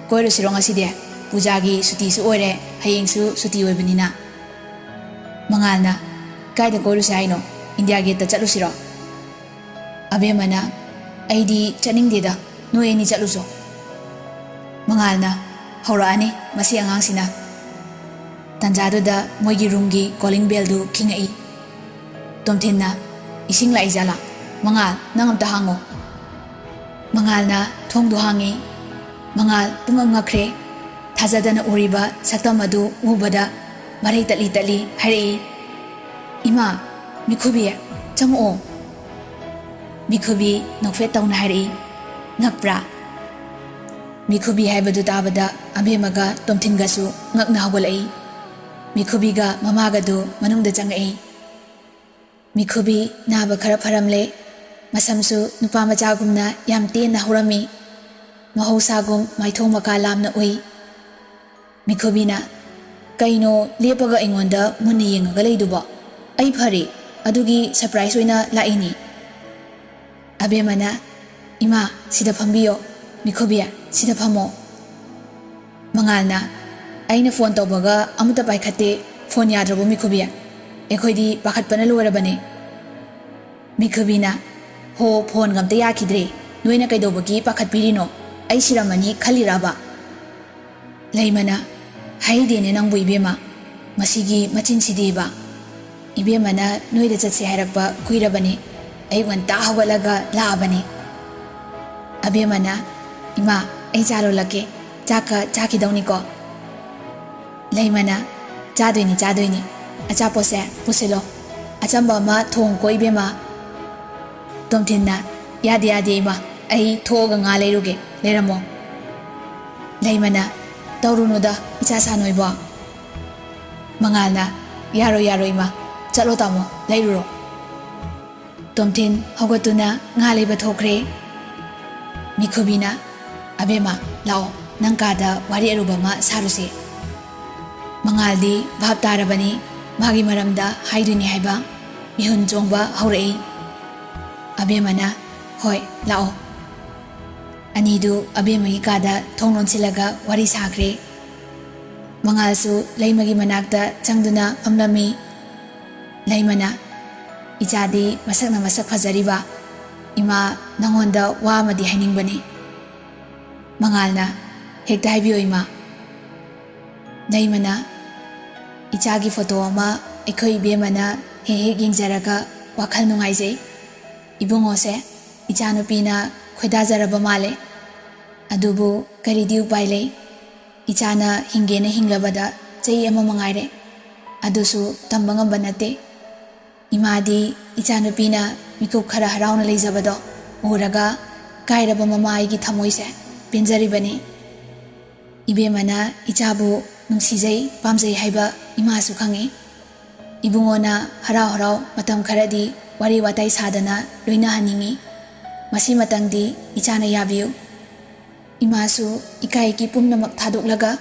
"ꯀꯣꯏꯔꯨꯁꯤꯔꯣ ꯉꯁꯤꯗꯤ? ꯄꯨꯖꯥꯒꯤ ꯁꯨꯇꯤꯁꯨ ꯑꯣꯏꯔꯦ, ꯍꯌꯦꯡꯁꯨ ꯁꯨꯇꯤ ꯑꯣꯏꯕꯅꯤꯅ꯫" ꯃꯉꯥꯜꯅ, "ꯀꯥꯏꯗ ꯀꯣꯏꯔꯨꯁꯦ ꯍꯥꯏꯅꯣ? ꯏꯟꯗꯤꯌꯥ ꯒꯦꯠꯇ ꯆꯠꯂꯨꯁꯤꯔꯣ?" ꯑꯕꯦꯝꯃꯅ, "ꯑꯩꯗꯤ ꯆꯠꯅꯤꯡꯗꯦꯗ, ꯅꯣꯏ ꯑꯅꯤ ꯆꯠꯂꯨꯆꯣ꯫" ꯃꯉꯥꯜꯅ, "ꯍꯧꯔꯛꯑꯅꯤ ꯃꯁꯤ ꯑꯉꯥꯡꯁꯤꯅ꯫" ꯇꯥꯟꯖꯥꯗꯨꯗ ꯃꯣꯏꯒꯤ roomꯒꯤ calling bellꯗꯨ ꯈꯤꯡꯉꯛꯏ꯫ ꯇꯣꯝꯊꯤꯟꯅ, "ꯏꯁꯤꯡ ꯂꯥꯛꯏ ꯖꯥꯠꯂꯥ? ꯃꯉꯥꯜ, ꯅꯪ ꯑꯝꯇ ꯍꯥꯡꯉꯣ꯫" ꯃꯉꯥꯜꯅ ꯊꯣꯡꯗꯨ ꯍꯥꯡꯉꯤ꯫ ꯃꯉꯥꯜ ꯄꯨꯡꯉꯛ ꯉꯛꯈ꯭ꯔꯦ꯫ ꯊꯥꯖꯗꯅ ꯎꯔꯤꯕ ꯁꯛꯇꯝ ꯑꯗꯨ ꯎꯕꯗ ꯃꯔꯩ ꯇꯠꯂꯤ ꯇꯠꯂꯤ ꯍꯥꯏꯔꯛꯏ, "ꯏꯃꯥ, ꯃꯤꯈꯨꯕꯤ, ꯆꯪꯉꯛꯑꯣ꯫" ꯃꯤꯈꯨꯕꯤ ꯅꯣꯛꯐꯦꯠ ꯇꯧꯅ ꯍꯥꯏꯔꯛꯏ, "ꯉꯛꯄ꯭ꯔꯥ?" ꯃꯤꯈꯨꯕꯤ ꯍꯥꯏꯕꯗꯨ ꯇꯥꯕꯗ ꯑꯕꯦꯝꯃꯒ ꯇꯣꯝꯊꯤꯟꯒꯁꯨ ꯉꯛꯅ ꯍꯧꯒꯠꯂꯛꯏ꯫ ꯃꯤꯈꯨꯕꯤꯒ ꯃꯃꯥꯒꯗꯨ ꯃꯅꯨꯡꯗ ꯆꯪꯉꯛꯏ꯫ ꯃꯤꯈꯨꯕꯤ ꯅꯥꯕ ꯈꯔ ꯐꯔꯝꯂꯦ꯫ ꯃꯁꯝꯁꯨ ꯅꯨꯄꯥ ꯃꯆꯥꯒꯨꯝꯅ ꯌꯥꯝ ꯇꯦꯟꯅ ꯍꯧꯔꯝꯃꯤ꯫ ꯃꯍꯧꯁꯥꯒꯨꯝ ꯃꯥꯏꯊꯣꯡ ꯃꯀꯥ ꯂꯥꯝꯅ ꯎꯏ꯫ ꯃꯤꯈꯨꯕꯤꯅ, "ꯀꯩꯅꯣ ꯂꯦꯞꯄꯒ ꯑꯩꯉꯣꯟꯗ ꯃꯨꯟꯅ ꯌꯦꯡꯉꯒ ꯂꯩꯗꯨꯕꯣ?" "ꯑꯩ ꯐꯔꯦ, ꯑꯗꯨꯒꯤ ꯁꯔꯄ꯭ꯔꯥꯏꯖ ꯑꯣꯏꯅ ꯂꯥꯛꯏꯅꯦ꯫" ꯑꯕꯦꯝꯃꯅ, "ꯏꯃꯥ, ꯁꯤꯗ ꯐꯝꯕꯤꯌꯣ꯫ ꯃꯤꯈꯨꯕꯤ, ꯁꯤꯗ ꯐꯝꯃꯣ꯫" ꯃꯉꯥꯜꯅ, "ꯑꯩꯅ ꯐꯣꯟ ꯇꯧꯕꯒ ꯑꯃꯠꯇ ꯄꯥꯏꯈꯠꯇꯦ꯫ ꯐꯣꯟ ꯌꯥꯗ꯭ꯔꯕꯣ ꯃꯤꯈꯨꯕꯤ? ꯑꯩꯈꯣꯏꯗꯤ ꯄꯥꯈꯠꯄꯅ ꯂꯣꯏꯔꯕꯅꯦ꯫" ꯃꯤꯈꯨꯕꯤꯅ, "ꯍꯣ, ꯐꯣꯟꯒ ꯑꯝꯇ ꯌꯥꯈꯤꯗ꯭ꯔꯦ꯫ ꯅꯣꯏꯅ ꯀꯩꯗꯧꯕꯒꯤ ꯄꯥꯈꯠꯄꯤꯔꯤꯅꯣ? ꯑꯩ ꯁꯤꯔꯝꯃꯅꯤ ꯈꯜꯂꯤꯔꯕ?" ꯂꯩꯃꯅ, "ꯍꯩꯗꯦꯅꯦ ꯅꯪꯕꯨ ꯏꯕꯦꯝꯃ, ꯃꯁꯤꯒꯤ ꯃꯆꯤꯟꯁꯤꯗꯤꯕ꯫ ꯏꯕꯦꯝꯃꯅ ꯅꯣꯏꯗ ꯆꯠꯁꯦ ꯍꯥꯏꯔꯛꯄ ꯀꯨꯏꯔꯕꯅꯤ꯫ ꯑꯌꯨꯛ ꯉꯟꯇꯥ ꯍꯧꯒꯠꯂꯒ ꯂꯥꯛꯑꯕꯅꯤ꯫" ꯑꯕꯦꯝꯃꯅ, "ꯏꯃꯥ, ꯑꯩ ꯆꯥ ꯂꯣꯜꯂꯛꯀꯦ꯫ ꯆꯥꯛꯀ ꯆꯥꯈꯤꯗꯧꯅꯤꯀꯣ?" ꯂꯩꯃꯅ, "ꯆꯥꯗꯣꯏꯅꯤ, ꯆꯥꯗꯣꯏꯅꯤ꯫ ꯑꯆꯥꯄꯣꯠꯁꯦ ꯄꯨꯁꯤꯜꯂꯣ꯫ ꯑꯆꯝꯕ ꯑꯃ ꯊꯣꯡꯉꯨꯀꯣ ꯏꯕꯦꯝꯃ꯫" ꯇꯣꯝꯊꯤꯟꯅ, "ꯌꯥꯗꯦ, ꯌꯥꯗꯦ ꯏꯃꯥ, ꯑꯩ ꯊꯣꯛꯑꯒ ꯉꯥ ꯂꯩꯔꯨꯒꯦ, ꯂꯩꯔꯝꯃꯣ꯫" ꯂꯩꯃꯅ, "ꯇꯧꯔꯨꯅꯨꯗ, ꯏꯆꯥ ꯁꯥꯅꯣꯏꯕꯣ꯫" ꯃꯉꯥꯜꯅ, "ꯌꯥꯔꯣꯏ, ꯌꯥꯔꯣꯏ ꯏꯃꯥ, ꯆꯠꯂꯣ ꯇꯥꯃꯣ, ꯂꯩꯔꯨꯔꯣ꯫" ꯇꯣꯝꯊꯤꯟ ꯍꯧꯒꯠꯇꯨꯅ ꯉꯥ ꯂꯩꯕ ꯊꯣꯛꯈ꯭ꯔꯦ꯫ ꯃꯤꯈꯨꯕꯤꯅ, "ꯑꯕꯦꯝꯃ, ꯂꯥꯛꯑꯣ, ꯅꯪ ꯀꯥꯗ ꯋꯥꯔꯤ ꯑꯔꯨꯕ ꯑꯃ ꯁꯥꯔꯨꯁꯦ꯫" ꯃꯉꯥꯜꯗꯤ ꯚꯥꯞ ꯇꯥꯔꯕꯅꯤ, ꯃꯥꯒꯤ ꯃꯔꯝꯗ ꯍꯥꯏꯗꯣꯏꯅꯤ ꯍꯥꯏꯕ꯫ ꯃꯤꯍꯨꯟ ꯆꯣꯡꯕ ꯍꯧꯔꯛꯏ꯫ ꯑꯕꯦꯝꯃꯅ, "ꯍꯣꯏ, ꯂꯥꯛꯑꯣ꯫" ꯑꯅꯤꯗꯨ ꯑꯕꯦꯝꯃꯒꯤ ꯀꯥꯗ ꯊꯣꯡ ꯂꯣꯟꯁꯤꯜꯂꯒ ꯋꯥꯔꯤ ꯁꯥꯈ꯭ꯔꯦ꯫ ꯃꯉꯥꯜꯁꯨ ꯂꯩꯃꯒꯤ ꯃꯅꯥꯛꯇ ꯆꯪꯗꯨꯅ ꯐꯝꯂꯝꯃꯤ꯫ ꯂꯩꯃꯅ, "ꯏꯆꯥꯗꯤ ꯃꯁꯛꯅ ꯃꯁꯛ ꯐꯖꯔꯤꯕ꯫ ꯏꯃꯥ, ꯅꯉꯣꯟꯗ ꯋꯥ ꯑꯃꯗꯤ ꯍꯥꯏꯅꯤꯡꯕꯅꯤ꯫" ꯃꯉꯥꯜꯅ, "ꯍꯦꯛꯇ ꯍꯥꯏꯕꯤꯌꯨ ꯏꯃꯥ꯫" ꯂꯩꯃꯅ, "ꯏꯆꯥꯒꯤ ꯐꯣꯇꯣ ꯑꯃ ꯑꯩꯈꯣꯏ ꯏꯕꯦꯝꯃꯅ ꯍꯦꯛ ꯍꯦꯛ ꯌꯦꯡꯖꯔꯒ ꯋꯥꯈꯜ ꯅꯨꯡꯉꯥꯏꯖꯩ꯫ ꯏꯕꯨꯡꯉꯣꯁꯦ ꯏꯆꯥꯅꯨꯄꯤꯅ ꯈꯣꯏꯗꯥꯖꯔꯕ ꯃꯥꯜꯂꯦ꯫ ꯑꯗꯨꯕꯨ ꯀꯔꯤꯗꯤ ꯎꯄꯥꯏ ꯂꯩ? ꯏꯆꯥꯅ ꯍꯤꯡꯒꯦꯅ ꯍꯤꯡꯂꯕꯗ ꯆꯍꯤ ꯑꯃ ꯃꯉꯥꯏꯔꯦ꯫ ꯑꯗꯨꯁꯨ ꯇꯝꯕ ꯉꯝꯕ ꯅꯠꯇꯦ꯫ ꯏꯃꯥꯗꯤ ꯏꯆꯥꯅꯨꯄꯤꯅ ꯃꯤꯀꯨꯞ ꯈꯔ ꯍꯔꯥꯎꯅ ꯂꯩꯖꯕꯗꯣ ꯎꯔꯒ ꯀꯥꯏꯔꯕ ꯃꯃꯥ ꯑꯩꯒꯤ ꯊꯃꯣꯏꯁꯦ ꯄꯦꯟꯖꯔꯤꯕꯅꯤ꯫ ꯏꯕꯦꯝꯃꯅ ꯏꯆꯥꯕꯨ ꯅꯨꯡꯁꯤꯖꯩ, ꯄꯥꯝꯖꯩ ꯍꯥꯏꯕ ꯏꯃꯥꯁꯨ ꯈꯪꯏ꯫ ꯏꯕꯨꯡꯉꯣꯅ ꯍꯔꯥꯎ ꯍꯔꯥꯎ ꯃꯇꯝ ꯈꯔꯗꯤ ꯋꯥꯔꯤ ꯋꯥꯇꯥꯏ ꯁꯥꯗꯅ ꯂꯣꯏꯅꯍꯟꯅꯤꯡꯏ꯫ ꯃꯁꯤꯃꯇꯪꯗꯤ ꯏꯆꯥꯅ ꯌꯥꯕꯤꯌꯨ꯫" ꯏꯃꯥꯁꯨ ꯏꯀꯥꯏ ꯏꯀꯤ ꯄꯨꯝꯅꯃꯛ ꯊꯥꯗꯣꯛꯂꯒ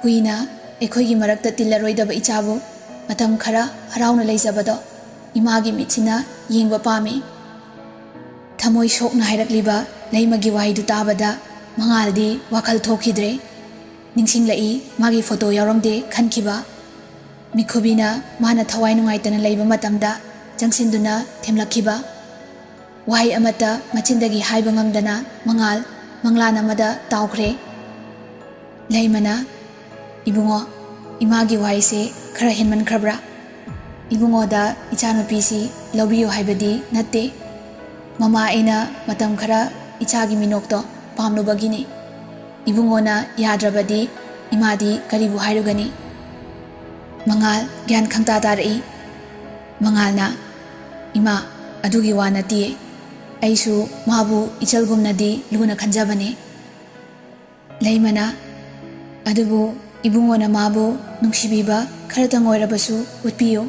ꯀꯨꯏꯅ ꯑꯩꯈꯣꯏꯒꯤ ꯃꯔꯛꯇ ꯇꯤꯜꯂꯔꯣꯏꯗꯕ ꯏꯆꯥꯕꯨ ꯃꯇꯝ ꯈꯔ ꯍꯔꯥꯎꯅ ꯂꯩꯖꯕꯗꯣ ꯏꯃꯥꯒꯤ ꯃꯤꯠꯁꯤꯅ ꯌꯦꯡꯕ ꯄꯥꯝꯃꯤ꯫ ꯊꯃꯣꯏ ꯁꯣꯛꯅ ꯍꯥꯏꯔꯛꯂꯤꯕ ꯂꯩꯃꯒꯤ ꯋꯥꯍꯩꯗꯨ ꯇꯥꯕꯗ ꯃꯉꯥꯜꯗꯤ ꯋꯥꯈꯜ ꯊꯣꯛꯈꯤꯗ꯭ꯔꯦ꯫ ꯅꯤꯡꯁꯤꯡꯂꯛꯏ ꯃꯥꯒꯤ ꯐꯣꯇꯣ ꯌꯥꯎꯔꯝꯗꯦ ꯈꯟꯈꯤꯕ꯫ ꯃꯤꯈꯨꯕꯤꯅ ꯃꯥꯅ ꯊꯋꯥꯏ ꯅꯨꯡꯉꯥꯏꯇꯅ ꯂꯩꯕ ꯃꯇꯝꯗ ꯆꯪꯁꯤꯟꯗꯨꯅ ꯊꯦꯝꯂꯛꯈꯤꯕ꯫ ꯋꯥꯍꯩ ꯑꯃꯠꯇ ꯃꯆꯤꯟꯗꯒꯤ ꯍꯥꯏꯕ ꯉꯝꯗꯅ ꯃꯉꯥꯜ ꯃꯪꯂꯥꯟ ꯑꯃꯗ ꯇꯥꯎꯈ꯭ꯔꯦ꯫ ꯂꯩꯃꯅ, "ꯏꯕꯨꯡꯉꯣ, ꯏꯃꯥꯒꯤ ꯋꯥꯍꯩꯁꯦ ꯈꯔ ꯍꯦꯟꯃꯟꯈ꯭ꯔꯕ꯭ꯔꯥ? ꯏꯕꯨꯡꯉꯣꯗ ꯏꯆꯥꯅꯨꯄꯤꯁꯤ ꯂꯧꯕꯤꯌꯨ ꯍꯥꯏꯕꯗꯤ ꯅꯠꯇꯦ꯫ ꯃꯃꯥ ꯑꯩꯅ ꯃꯇꯝ ꯈꯔ ꯏꯆꯥꯒꯤ ꯃꯤꯅꯣꯛꯇꯣ ꯄꯥꯝꯂꯨꯕꯒꯤꯅꯤ꯫ ꯏꯕꯨꯡꯉꯣꯅ ꯌꯥꯗ꯭ꯔꯕꯗꯤ ꯏꯃꯥꯗꯤ ꯀꯔꯤꯕꯨ ꯍꯥꯏꯔꯨꯒꯅꯤ?" ꯃꯉꯥꯜ ꯒ꯭ꯌꯥꯟ ꯈꯪꯇꯥ ꯇꯥꯔꯛꯏ꯫ ꯃꯉꯥꯜꯅ, "ꯏꯃꯥ, ꯑꯗꯨꯒꯤ ꯋꯥ ꯅꯠꯇꯤꯌꯦ꯫ ꯑꯩꯁꯨ ꯃꯥꯕꯨ ꯏꯆꯜꯒꯨꯝꯅꯗꯤ ꯂꯨꯅ ꯈꯟꯖꯕꯅꯦ꯫" ꯂꯩꯃꯅ, "ꯑꯗꯨꯕꯨ ꯏꯕꯨꯡꯉꯣꯅ ꯃꯥꯕꯨ ꯅꯨꯡꯁꯤꯕꯤꯕ ꯈꯔꯇꯪ ꯑꯣꯏꯔꯕꯁꯨ ꯎꯠꯄꯤꯌꯨ꯫"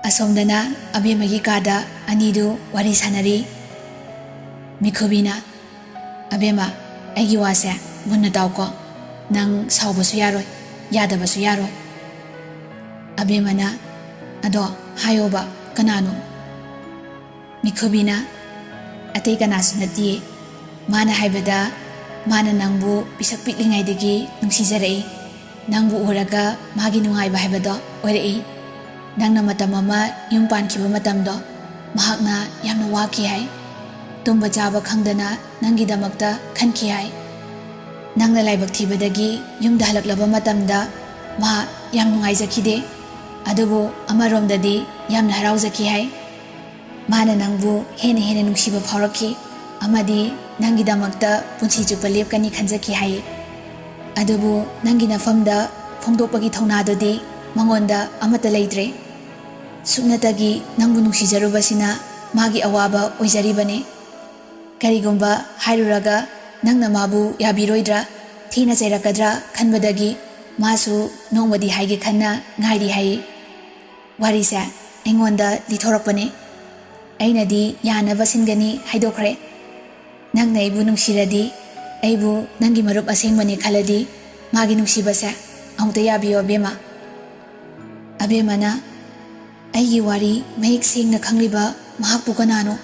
ꯑꯁꯣꯝꯗꯅ ꯑꯕꯦꯝꯃꯒꯤ ꯀꯥꯗ ꯑꯅꯤꯗꯨ ꯋꯥꯔꯤ ꯁꯥꯟꯅꯔꯤ꯫ ꯃꯤꯈꯨꯕꯤꯅ, "ꯑꯕꯦꯝꯃ, ꯑꯩꯒꯤ ꯋꯥꯁꯦ ꯃꯨꯟꯅ ꯇꯥꯎꯀꯣ꯫ ꯅꯪ ꯁꯥꯎꯕꯁꯨ ꯌꯥꯔꯣꯏ, ꯌꯥꯗꯕꯁꯨ ꯌꯥꯔꯣꯏ꯫" ꯑꯕꯦꯝꯃꯅ, "ꯑꯗꯣ ꯍꯥꯏꯌꯣꯕ, ꯀꯅꯥꯅꯣ?" ꯃꯤꯈꯨꯕꯤꯅ, "ꯑꯇꯩ ꯀꯅꯥꯁꯨ ꯅꯠꯇꯤꯌꯦ꯫ ꯃꯥꯅ ꯍꯥꯏꯕꯗ, ꯃꯥꯅ ꯅꯪꯕꯨ ꯄꯤꯁꯛ ꯄꯤꯛꯂꯤꯉꯩꯗꯒꯤ ꯅꯨꯡꯁꯤꯖꯔꯛꯏ꯫ ꯅꯪꯕꯨ ꯎꯔꯒ ꯃꯥꯒꯤ ꯅꯨꯡꯉꯥꯏꯕ ꯍꯥꯏꯕꯗꯣ ꯑꯣꯏꯔꯛꯏ꯫ ꯅꯪꯅ ꯃꯇꯝ ꯑꯃ ꯌꯨꯝ ꯄꯥꯟꯈꯤꯕ ꯃꯇꯝꯗꯣ ꯃꯍꯥꯛꯅ ꯌꯥꯝꯅ ꯋꯥꯈꯤ ꯍꯥꯏ꯫ ꯇꯨꯝꯕ ꯆꯥꯕ ꯈꯪꯗꯅ ꯅꯪꯒꯤꯗꯃꯛꯇ ꯈꯟꯈꯤ ꯍꯥꯏ꯫ ꯅꯪꯅ ꯂꯥꯏꯕꯛ ꯊꯤꯕꯗꯒꯤ ꯌꯨꯝꯗ ꯍꯜꯂꯛꯂꯕ ꯃꯇꯝꯗ ꯃꯥ ꯌꯥꯝ ꯅꯨꯡꯉꯥꯏꯖꯈꯤꯗꯦ꯫ ꯑꯗꯨꯕꯨ ꯑꯃꯔꯣꯝꯗꯗꯤ ꯌꯥꯝꯅ ꯍꯔꯥꯎꯖꯈꯤ ꯍꯥꯏ꯫ ꯃꯥꯅ ꯅꯪꯕꯨ ꯍꯦꯟꯅ ꯍꯦꯟꯅ ꯅꯨꯡꯁꯤꯕ ꯐꯥꯎꯔꯛꯈꯤ ꯑꯃꯗꯤ ꯅꯪꯒꯤꯗꯃꯛꯇ ꯄꯨꯟꯁꯤ ꯆꯨꯞꯄ ꯂꯦꯞꯀꯅꯤ ꯈꯟꯖꯈꯤ ꯍꯥꯏ꯫ ꯑꯗꯨꯕꯨ ꯅꯪꯒꯤ ꯅꯐꯝꯗ ꯐꯣꯡꯗꯣꯛꯄꯒꯤ ꯊꯧꯅꯥꯗꯨꯗꯤ ꯃꯉꯣꯟꯗ ꯑꯃꯠꯇ ꯂꯩꯇ꯭ꯔꯦ꯫ ꯁꯨꯞꯅꯇꯒꯤ ꯅꯪꯕꯨ ꯅꯨꯡꯁꯤꯖꯔꯨꯕꯁꯤꯅ ꯃꯥꯒꯤ ꯑꯋꯥꯕ ꯑꯣꯏꯖꯔꯤꯕꯅꯤ꯫ ꯀꯔꯤꯒꯨꯝꯕ ꯍꯥꯏꯔꯨꯔꯒ ꯅꯪꯅ ꯃꯥꯕꯨ ꯌꯥꯕꯤꯔꯣꯏꯗ꯭ꯔꯥ, ꯊꯤꯅ ꯆꯩꯔꯛꯀꯗ꯭ꯔꯥ ꯈꯟꯕꯗꯒꯤ ꯃꯥꯁꯨ ꯅꯣꯡꯃꯗꯤ ꯍꯥꯏꯒꯦ ꯈꯟꯅ ꯉꯥꯏꯔꯤ ꯍꯥꯏ꯫" ꯋꯥꯔꯤꯁꯦ ꯑꯩꯉꯣꯟꯗ ꯂꯤꯊꯣꯔꯛꯄꯅꯦ꯫ ꯑꯩꯅꯗꯤ ꯌꯥꯅꯕ ꯁꯤꯟꯒꯅꯤ ꯍꯥꯏꯗꯣꯛꯈ꯭ꯔꯦ꯫ ꯅꯪꯅ ꯑꯩꯕꯨ ꯅꯨꯡꯁꯤꯔꯗꯤ, ꯑꯩꯕꯨ ꯅꯪꯒꯤ ꯃꯔꯨꯞ ꯑꯁꯦꯡꯕꯅꯤ ꯈꯜꯂꯗꯤ, ꯃꯥꯒꯤ ꯅꯨꯡꯁꯤꯕꯁꯦ ꯑꯃꯨꯛꯇ ꯌꯥꯕꯤꯌꯣ ꯑꯕꯦꯝꯃ꯫ ꯑꯕꯦꯝꯃꯅ, "ꯑꯩꯒꯤ ꯋꯥꯔꯤ ꯃꯌꯦꯛ ꯁꯦꯡꯅ ꯈꯪꯂꯤꯕ ꯃꯍꯥꯛꯄꯨ ꯀꯅꯥꯅꯣ?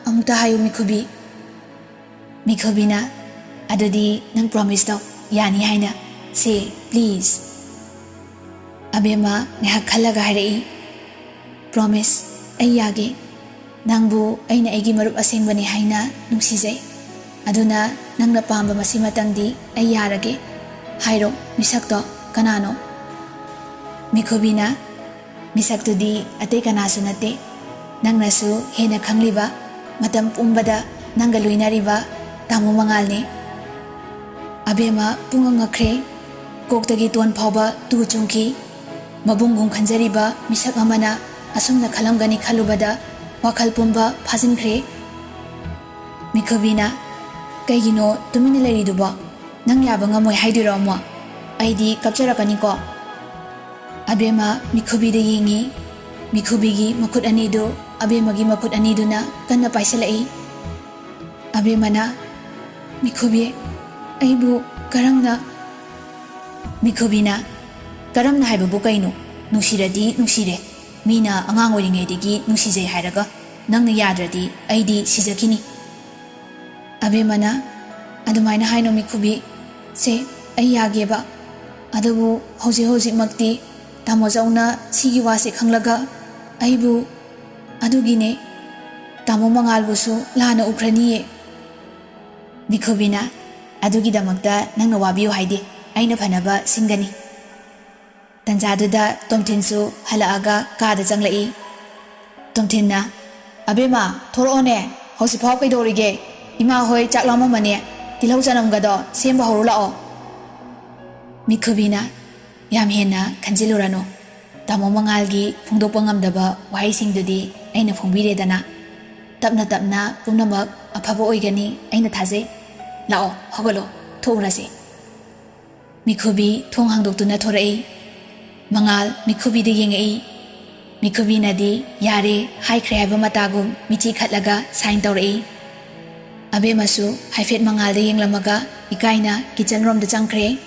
ꯑꯃꯨꯛꯇ ꯍꯥꯏꯌꯨ ꯃꯤꯈꯨꯕꯤ꯫" ꯃꯤꯈꯨꯕꯤꯅ, "ꯑꯗꯨꯗꯤ ꯅꯪ promise ꯇꯧ, ꯌꯥꯅꯤ ꯍꯥꯏꯅ꯫ ꯁꯦ, please꯫" ꯑꯕꯦꯝꯃ ꯉꯥꯏꯍꯥꯛ ꯈꯜꯂꯒ ꯍꯥꯏꯔꯛꯏ, "Promise, ꯑꯩ ꯌꯥꯒꯦ꯫ ꯅꯪꯕꯨ ꯑꯩꯅ ꯑꯩꯒꯤ ꯃꯔꯨꯞ ꯑꯁꯦꯡꯕꯅꯤ ꯍꯥꯏꯅ ꯅꯨꯡꯁꯤꯖꯩ꯫ ꯑꯗꯨꯅ ꯅꯪꯅ ꯄꯥꯝꯕ ꯃꯁꯤꯃꯇꯪꯗꯤ ꯑꯩ ꯌꯥꯔꯒꯦ꯫ ꯍꯥꯏꯔꯣ, ꯃꯤꯁꯛꯇꯣ ꯀꯅꯥꯅꯣ?" ꯃꯤꯈꯨꯕꯤꯅ, "ꯃꯤꯁꯛꯇꯨꯗꯤ ꯑꯇꯩ ꯀꯅꯥꯁꯨ ꯅꯠꯇꯦ, ꯅꯪꯅꯁꯨ ꯍꯦꯟꯅ ꯈꯪꯂꯤꯕ, ꯃꯇꯝ ꯄꯨꯝꯕꯗ ꯅꯪꯒ ꯂꯣꯏꯅꯔꯤꯕ ꯇꯥꯃꯣ ꯃꯉꯥꯜꯅꯤ꯫" ꯑꯕꯦꯝꯃ ꯄꯨꯡꯉꯛ ꯉꯛꯈ꯭ꯔꯦ꯫ ꯀꯣꯛꯇꯒꯤ ꯇꯣꯟ ꯐꯥꯎꯕ ꯇꯨ ꯆꯨꯡꯈꯤ꯫ ꯃꯕꯨꯡꯒꯨꯝ ꯈꯟꯖꯔꯤꯕ ꯃꯤꯁꯛ ꯑꯃꯅ ꯑꯁꯨꯝꯅ ꯈꯜꯂꯝꯒꯅꯤ ꯈꯜꯂꯨꯕꯗ ꯋꯥꯈꯜ ꯄꯨꯝꯕ ꯐꯥꯖꯤꯟꯈ꯭ꯔꯦ꯫ ꯃꯤꯈꯨꯕꯤꯅ, "ꯀꯩꯒꯤꯅꯣ ꯇꯨꯃꯤꯟꯅ ꯂꯩꯔꯤꯗꯨꯕꯣ? ꯅꯪ ꯌꯥꯕ ꯉꯝꯃꯣꯏ ꯍꯥꯏꯗꯣꯏꯔꯣ ꯑꯃꯨꯛ? ꯑꯩꯗꯤ ꯀꯞꯆꯔꯛꯀꯅꯤꯀꯣ꯫" ꯑꯕꯦꯝꯃ ꯃꯤꯈꯨꯕꯤꯗ ꯌꯦꯡꯉꯤ꯫ ꯃꯤꯈꯨꯕꯤꯒꯤ ꯃꯈꯨꯠ ꯑꯅꯤꯗꯨ ꯑꯕꯦꯝꯃꯒꯤ ꯃꯈꯨꯠ ꯑꯅꯤꯗꯨꯅ ꯀꯟꯅ ꯄꯥꯏꯁꯤꯜꯂꯛꯏ꯫ ꯑꯕꯦꯝꯃꯅ, "ꯃꯤꯈꯨꯕꯤ, ꯑꯩꯕꯨ ꯀꯔꯝꯅ?" ꯃꯤꯈꯨꯕꯤꯅ, "ꯀꯔꯝꯅ ꯍꯥꯏꯕꯕꯨ ꯀꯩꯅꯣ? ꯅꯨꯡꯁꯤꯔꯗꯤ ꯅꯨꯡꯁꯤꯔꯦ꯫ ꯃꯤꯅ ꯑꯉꯥꯡ ꯑꯣꯏꯔꯤꯉꯩꯗꯒꯤ ꯅꯨꯡꯁꯤꯖꯩ ꯍꯥꯏꯔꯒ ꯅꯪꯅ ꯌꯥꯗ꯭ꯔꯗꯤ ꯑꯩꯗꯤ ꯁꯤꯖꯈꯤꯅꯤ꯫" ꯑꯕꯦꯝꯃꯅ, "ꯑꯗꯨꯃꯥꯏꯅ ꯍꯥꯏꯅꯣ ꯃꯤꯈꯨꯕꯤ꯫ ꯁꯦ, ꯑꯩ ꯌꯥꯒꯦꯕ꯫ ꯑꯗꯨꯕꯨ ꯍꯧꯖꯤꯛ ꯍꯧꯖꯤꯛꯃꯛꯇꯤ ꯇꯥꯃꯣ ꯆꯧꯅ ꯁꯤꯒꯤ ꯋꯥꯁꯦ ꯈꯪꯂꯒ ꯑꯩꯕꯨ, ꯑꯗꯨꯒꯤꯅꯦ, ꯇꯥꯃꯣ ꯃꯉꯥꯜꯕꯨꯁꯨ ꯂꯥꯟꯅ ꯎꯈ꯭ꯔꯅꯤꯌꯦ꯫" ꯃꯤꯈꯨꯕꯤꯅ, "ꯑꯗꯨꯒꯤꯗꯃꯛꯇ ꯅꯪꯅ ꯋꯥꯕꯤꯌꯨ ꯍꯥꯏꯗꯦ, ꯑꯩꯅ ꯐꯅꯕ ꯁꯤꯟꯒꯅꯤ꯫" ꯇꯟꯖꯥꯗꯨꯗ ꯇꯣꯝꯊꯤꯟꯁꯨ ꯍꯜꯂꯛꯑꯒ ꯀꯥꯗ ꯆꯪꯂꯛꯏ꯫ ꯇꯣꯝꯊꯤꯟꯅ, "ꯑꯕꯦꯝꯃ, ꯊꯣꯔꯛꯑꯣꯅꯦ, ꯍꯧꯖꯤꯛꯐꯥꯎ ꯀꯩꯗꯧꯔꯤꯒꯦ? ꯏꯃꯥ ꯍꯣꯏ ꯆꯥꯛ ꯂꯥꯝꯃꯝꯃꯅꯤ, ꯇꯤꯜꯍꯧ ꯆꯅꯝꯒꯗꯣ ꯁꯦꯝꯕ ꯍꯧꯔꯨ ꯂꯥꯛꯑꯣ꯫" ꯃꯤꯈꯨꯕꯤꯅ, "ꯌꯥꯝ ꯍꯦꯟꯅ ꯈꯟꯖꯤꯜꯂꯨꯔꯅꯨ꯫ ꯇꯥꯃꯣ ꯃꯉꯥꯜꯒꯤ ꯐꯣꯡꯗꯣꯛꯄ ꯉꯝꯗꯕ ꯋꯥꯍꯩꯁꯤꯡꯗꯨꯗꯤ ꯑꯩꯅ ꯐꯣꯡꯕꯤꯔꯦꯗꯅ꯫ ꯇꯞꯅ ꯇꯞꯅ ꯄꯨꯝꯅꯃꯛ ꯑꯐꯕ ꯑꯣꯏꯒꯅꯤ ꯑꯩꯅ ꯊꯥꯖꯩ꯫ ꯂꯥꯛꯑꯣ, ꯍꯧꯒꯠꯂꯣ, ꯊꯣꯛꯎꯔꯁꯤ꯫" ꯃꯤꯈꯨꯕꯤ ꯊꯣꯡ ꯍꯥꯡꯗꯣꯛꯇꯨꯅ ꯊꯣꯔꯛꯏ꯫ ꯃꯉꯥꯜ ꯃꯤꯈꯨꯕꯤꯗ ꯌꯦꯡꯉꯛꯏ꯫ ꯃꯤꯈꯨꯕꯤꯅꯗꯤ "ꯌꯥꯔꯦ" ꯍꯥꯏꯈ꯭ꯔꯦ ꯍꯥꯏꯕ ꯃꯇꯥꯒꯨꯝ ꯃꯤꯠꯆꯤ ꯈꯠꯂꯒ sign ꯇꯧꯔꯛꯏ꯫ ꯑꯕꯦꯝꯃꯁꯨ ꯍꯥꯏꯐꯦꯠ ꯃꯉꯥꯜꯗ ꯌꯦꯡꯂꯝꯃꯒ ꯏꯀꯥꯏꯅ kitchen ꯔꯣꯝꯗ ꯆꯪꯈ꯭ꯔꯦ꯫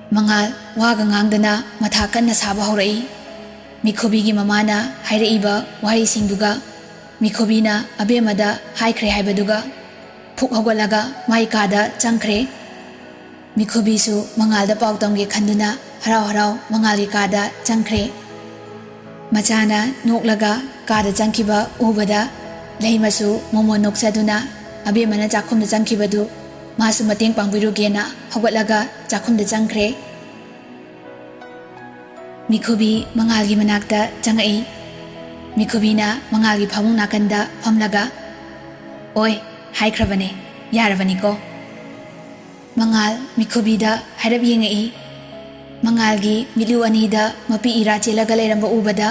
ꯃꯉꯥꯜ ꯋꯥꯒ ꯉꯥꯡꯗꯅ ꯃꯊꯥ ꯀꯟꯅ ꯁꯥꯕ ꯍꯧꯔꯛꯏ꯫ ꯃꯤꯈꯨꯕꯤꯒꯤ ꯃꯃꯥꯅ ꯍꯥꯏꯔꯛꯏꯕ ꯋꯥꯍꯩꯁꯤꯡꯗꯨꯒ ꯃꯤꯈꯨꯕꯤꯅ ꯑꯕꯦꯝꯃꯗ ꯍꯥꯏꯈ꯭ꯔꯦ ꯍꯥꯏꯕꯗꯨꯒ ꯐꯨꯛ ꯍꯧꯒꯠꯂꯒ ꯃꯥꯏ ꯀꯥꯗ ꯆꯪꯈ꯭ꯔꯦ꯫ ꯃꯤꯈꯨꯕꯤꯁꯨ ꯃꯉꯥꯜꯗ ꯄꯥꯎ ꯇꯝꯒꯦ ꯈꯟꯗꯨꯅ ꯍꯔꯥꯎ ꯍꯔꯥꯎ ꯃꯉꯥꯜꯒꯤ ꯀꯥꯗ ꯆꯪꯈ꯭ꯔꯦ꯫ ꯃꯆꯥꯅ ꯅꯣꯛꯂꯒ ꯀꯥꯗ ꯆꯪꯈꯤꯕ ꯎꯕꯗ ꯂꯩꯃꯁꯨ ꯃꯣꯃꯣꯟ ꯅꯣꯛꯆꯗꯨꯅ ꯑꯕꯦꯝꯃꯅ ꯆꯥꯛꯈꯨꯝꯗ ꯆꯪꯈꯤꯕꯗꯨ ꯃꯥꯁꯨ ꯃꯇꯦꯡ ꯄꯥꯡꯕꯤꯔꯨꯒꯦꯅ ꯍꯧꯒꯠꯂꯒ ꯆꯥꯛꯈꯨꯝꯗ ꯆꯪꯈ꯭ꯔꯦ꯫ ꯃꯤꯈꯨꯕꯤ ꯃꯉꯥꯜꯒꯤ ꯃꯅꯥꯛꯇ ꯆꯪꯉꯛꯏ꯫ ꯃꯤꯈꯨꯕꯤꯅ ꯃꯉꯥꯜꯒꯤ ꯐꯃꯨꯡ ꯅꯥꯀꯟꯗ ꯐꯝꯂꯒ, "ꯑꯣꯏ, ꯍꯥꯏꯈ꯭ꯔꯕꯅꯦ, ꯌꯥꯔꯕꯅꯤꯀꯣ?" ꯃꯉꯥꯜ ꯃꯤꯈꯨꯕꯤꯗ ꯍꯥꯏꯔꯞ ꯌꯦꯡꯉꯛꯏ꯫ ꯃꯉꯥꯜꯒꯤ ꯃꯤꯠꯂꯨ ꯑꯅꯤꯗ ꯃꯄꯤ ꯏꯔꯥ ꯆꯦꯜꯂꯒ ꯂꯩꯔꯝꯕ ꯎꯕꯗ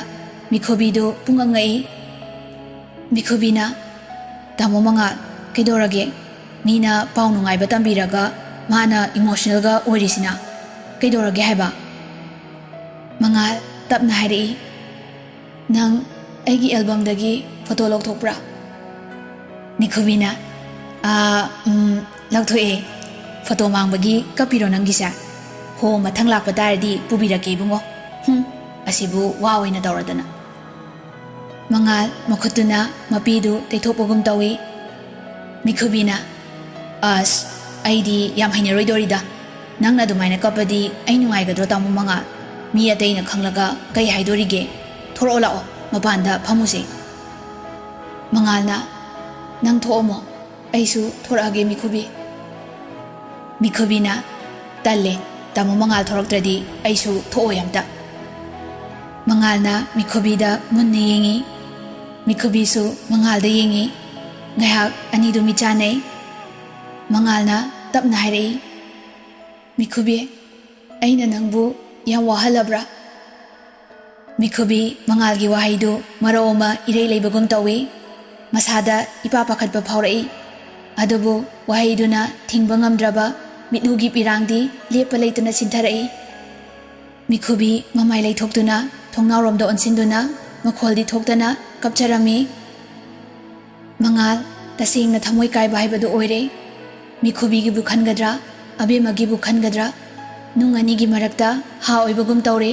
ꯃꯤꯈꯨꯕꯤꯗꯨ ꯄꯨꯡꯉꯛ ꯉꯛꯏ꯫ ꯃꯤꯈꯨꯕꯤꯅ, "ꯇꯥꯃꯣ ꯃꯉꯥꯜ, ꯀꯩꯗꯧꯔꯒꯦ? ꯃꯤꯅ ꯄꯥꯎ ꯅꯨꯡꯉꯥꯏꯕ ꯇꯝꯕꯤꯔꯒ ꯃꯥꯅ ꯏꯃꯣꯁꯅꯦꯜꯒ ꯑꯣꯏꯔꯤꯁꯤꯅ ꯀꯩꯗꯧꯔꯒꯦ ꯍꯥꯏꯕ?" ꯃꯉꯥꯜ ꯇꯞꯅ ꯍꯥꯏꯔꯛꯏ, "ꯅꯪ ꯑꯩꯒꯤ ꯑꯦꯜꯕꯝꯗꯒꯤ ꯐꯣꯇꯣ ꯂꯧꯊꯣꯛꯄ꯭ꯔꯥ?" ꯃꯤꯈꯨꯕꯤꯅ, "ꯑꯥ, ꯎꯝ, ꯂꯧꯊꯣꯛꯑꯦ꯫ ꯐꯣꯇꯣ ꯃꯥꯡꯕꯒꯤ ꯀꯞꯄꯤꯔꯣ ꯅꯪꯒꯤꯁꯦ? ꯍꯣ, ꯃꯊꯪ ꯂꯥꯛꯄ ꯇꯥꯔꯗꯤ ꯄꯨꯕꯤꯔꯛꯀꯦ ꯏꯕꯨꯡꯉꯣ꯫ ꯍꯨꯝ, ꯑꯁꯤꯕꯨ ꯋꯥ ꯑꯣꯏꯅ ꯇꯧꯔꯗꯅ꯫" ꯃꯉꯥꯜ ꯃꯈꯨꯠꯇꯨꯅ ꯃꯄꯤꯗꯨ ꯇꯩꯊꯣꯛꯄꯒꯨꯝ ꯇꯧꯏ꯫ ꯃꯤꯈꯨꯕꯤꯅ, "ꯑꯁ, ꯑꯩꯗꯤ ꯌꯥꯝ ꯍꯩꯅꯔꯣꯏꯗꯧꯔꯤꯗ꯫ ꯅꯪꯅ ꯑꯗꯨꯃꯥꯏꯅ ꯀꯞꯄꯗꯤ ꯑꯩ ꯅꯨꯡꯉꯥꯏꯒꯗ꯭ꯔꯣ, ꯇꯥꯃꯣ ꯃꯉꯥꯜ? ꯃꯤ ꯑꯇꯩꯅ ꯈꯪꯂꯒ ꯀꯩ ꯍꯥꯏꯗꯣꯔꯤꯒꯦ? ꯊꯣꯔꯛꯑꯣ ꯂꯥꯛꯑꯣ, ꯃꯄꯥꯟꯗ ꯐꯝꯃꯨꯁꯦ꯫" ꯃꯉꯥꯜꯅ, "ꯅꯪ ꯊꯣꯛꯑꯝꯃꯣ, ꯑꯩꯁꯨ ꯊꯣꯔꯛꯑꯒꯦ ꯃꯤꯈꯨꯕꯤ꯫" ꯃꯤꯈꯨꯕꯤꯅ, "ꯇꯜꯂꯦ, ꯇꯥꯃꯣ ꯃꯉꯥꯜ ꯊꯣꯔꯛꯇ꯭ꯔꯗꯤ ꯑꯩꯁꯨ ꯊꯣꯛꯑꯣꯏ ꯑꯝꯇ꯫" ꯃꯉꯥꯜꯅ ꯃꯤꯈꯨꯕꯤꯗ ꯃꯨꯟꯅ ꯌꯦꯡꯉꯤ꯫ ꯃꯤꯈꯨꯕꯤꯁꯨ ꯃꯉꯥꯜꯗ ꯌꯦꯡꯉꯤ꯫ ꯉꯥꯏꯍꯥꯛ ꯑꯅꯤꯗꯨ ꯃꯤꯠ ꯆꯥꯟꯅꯩ꯫ ꯃꯉꯥꯜꯅ ꯇꯞꯅ ꯍꯥꯏꯔꯛꯏ, "ꯃꯤꯈꯨꯕꯤ, ꯑꯩꯅ ꯅꯪꯕꯨ ꯌꯥꯝ ꯋꯥꯍꯜꯂꯕ꯭ꯔꯥ?" ꯃꯤꯈꯨꯕꯤ ꯃꯉꯥꯜꯒꯤ ꯋꯥꯍꯩꯗꯨ ꯃꯔꯧ ꯑꯃ ꯏꯔꯩ ꯂꯩꯕꯒꯨꯝ ꯇꯧꯏ꯫ ꯃꯁꯥꯗ ꯏꯄꯥ ꯄꯥꯈꯠꯄ ꯐꯥꯎꯔꯛꯏ꯫ ꯑꯗꯨꯕꯨ ꯋꯥꯍꯩꯗꯨꯅ ꯊꯤꯡꯕ ꯉꯝꯗ꯭ꯔꯕ ꯃꯤꯠꯂꯨꯒꯤ ꯄꯤꯔꯥꯡꯗꯤ ꯂꯦꯞꯄ ꯂꯩꯇꯅ ꯆꯤꯟꯊꯔꯛꯏ꯫ ꯃꯤꯈꯨꯕꯤ ꯃꯃꯥꯏ ꯂꯩꯊꯣꯛꯇꯨꯅ ꯊꯣꯡꯅꯥꯎꯔꯣꯝꯗ ꯑꯣꯟꯁꯤꯟꯗꯨꯅ ꯃꯈꯣꯜꯗꯤ ꯊꯣꯛꯇꯅ ꯀꯞꯆꯔꯝꯃꯤ꯫ ꯃꯉꯥꯜ ꯇꯁꯦꯡꯅ ꯊꯃꯣꯏ ꯀꯥꯏꯕ ꯍꯥꯏꯕꯗꯨ ꯑꯣꯏꯔꯦ꯫ ꯃꯤꯈꯨꯕꯤꯒꯤꯕꯨ ꯈꯟꯒꯗ꯭ꯔꯥ, ꯑꯕꯦꯝꯃꯒꯤꯕꯨ ꯈꯟꯒꯗ꯭ꯔꯥ? ꯅꯨꯡ ꯑꯅꯤꯒꯤ ꯃꯔꯛꯇ ꯍꯥ ꯑꯣꯏꯕꯒꯨꯝ ꯇꯧꯔꯦ꯫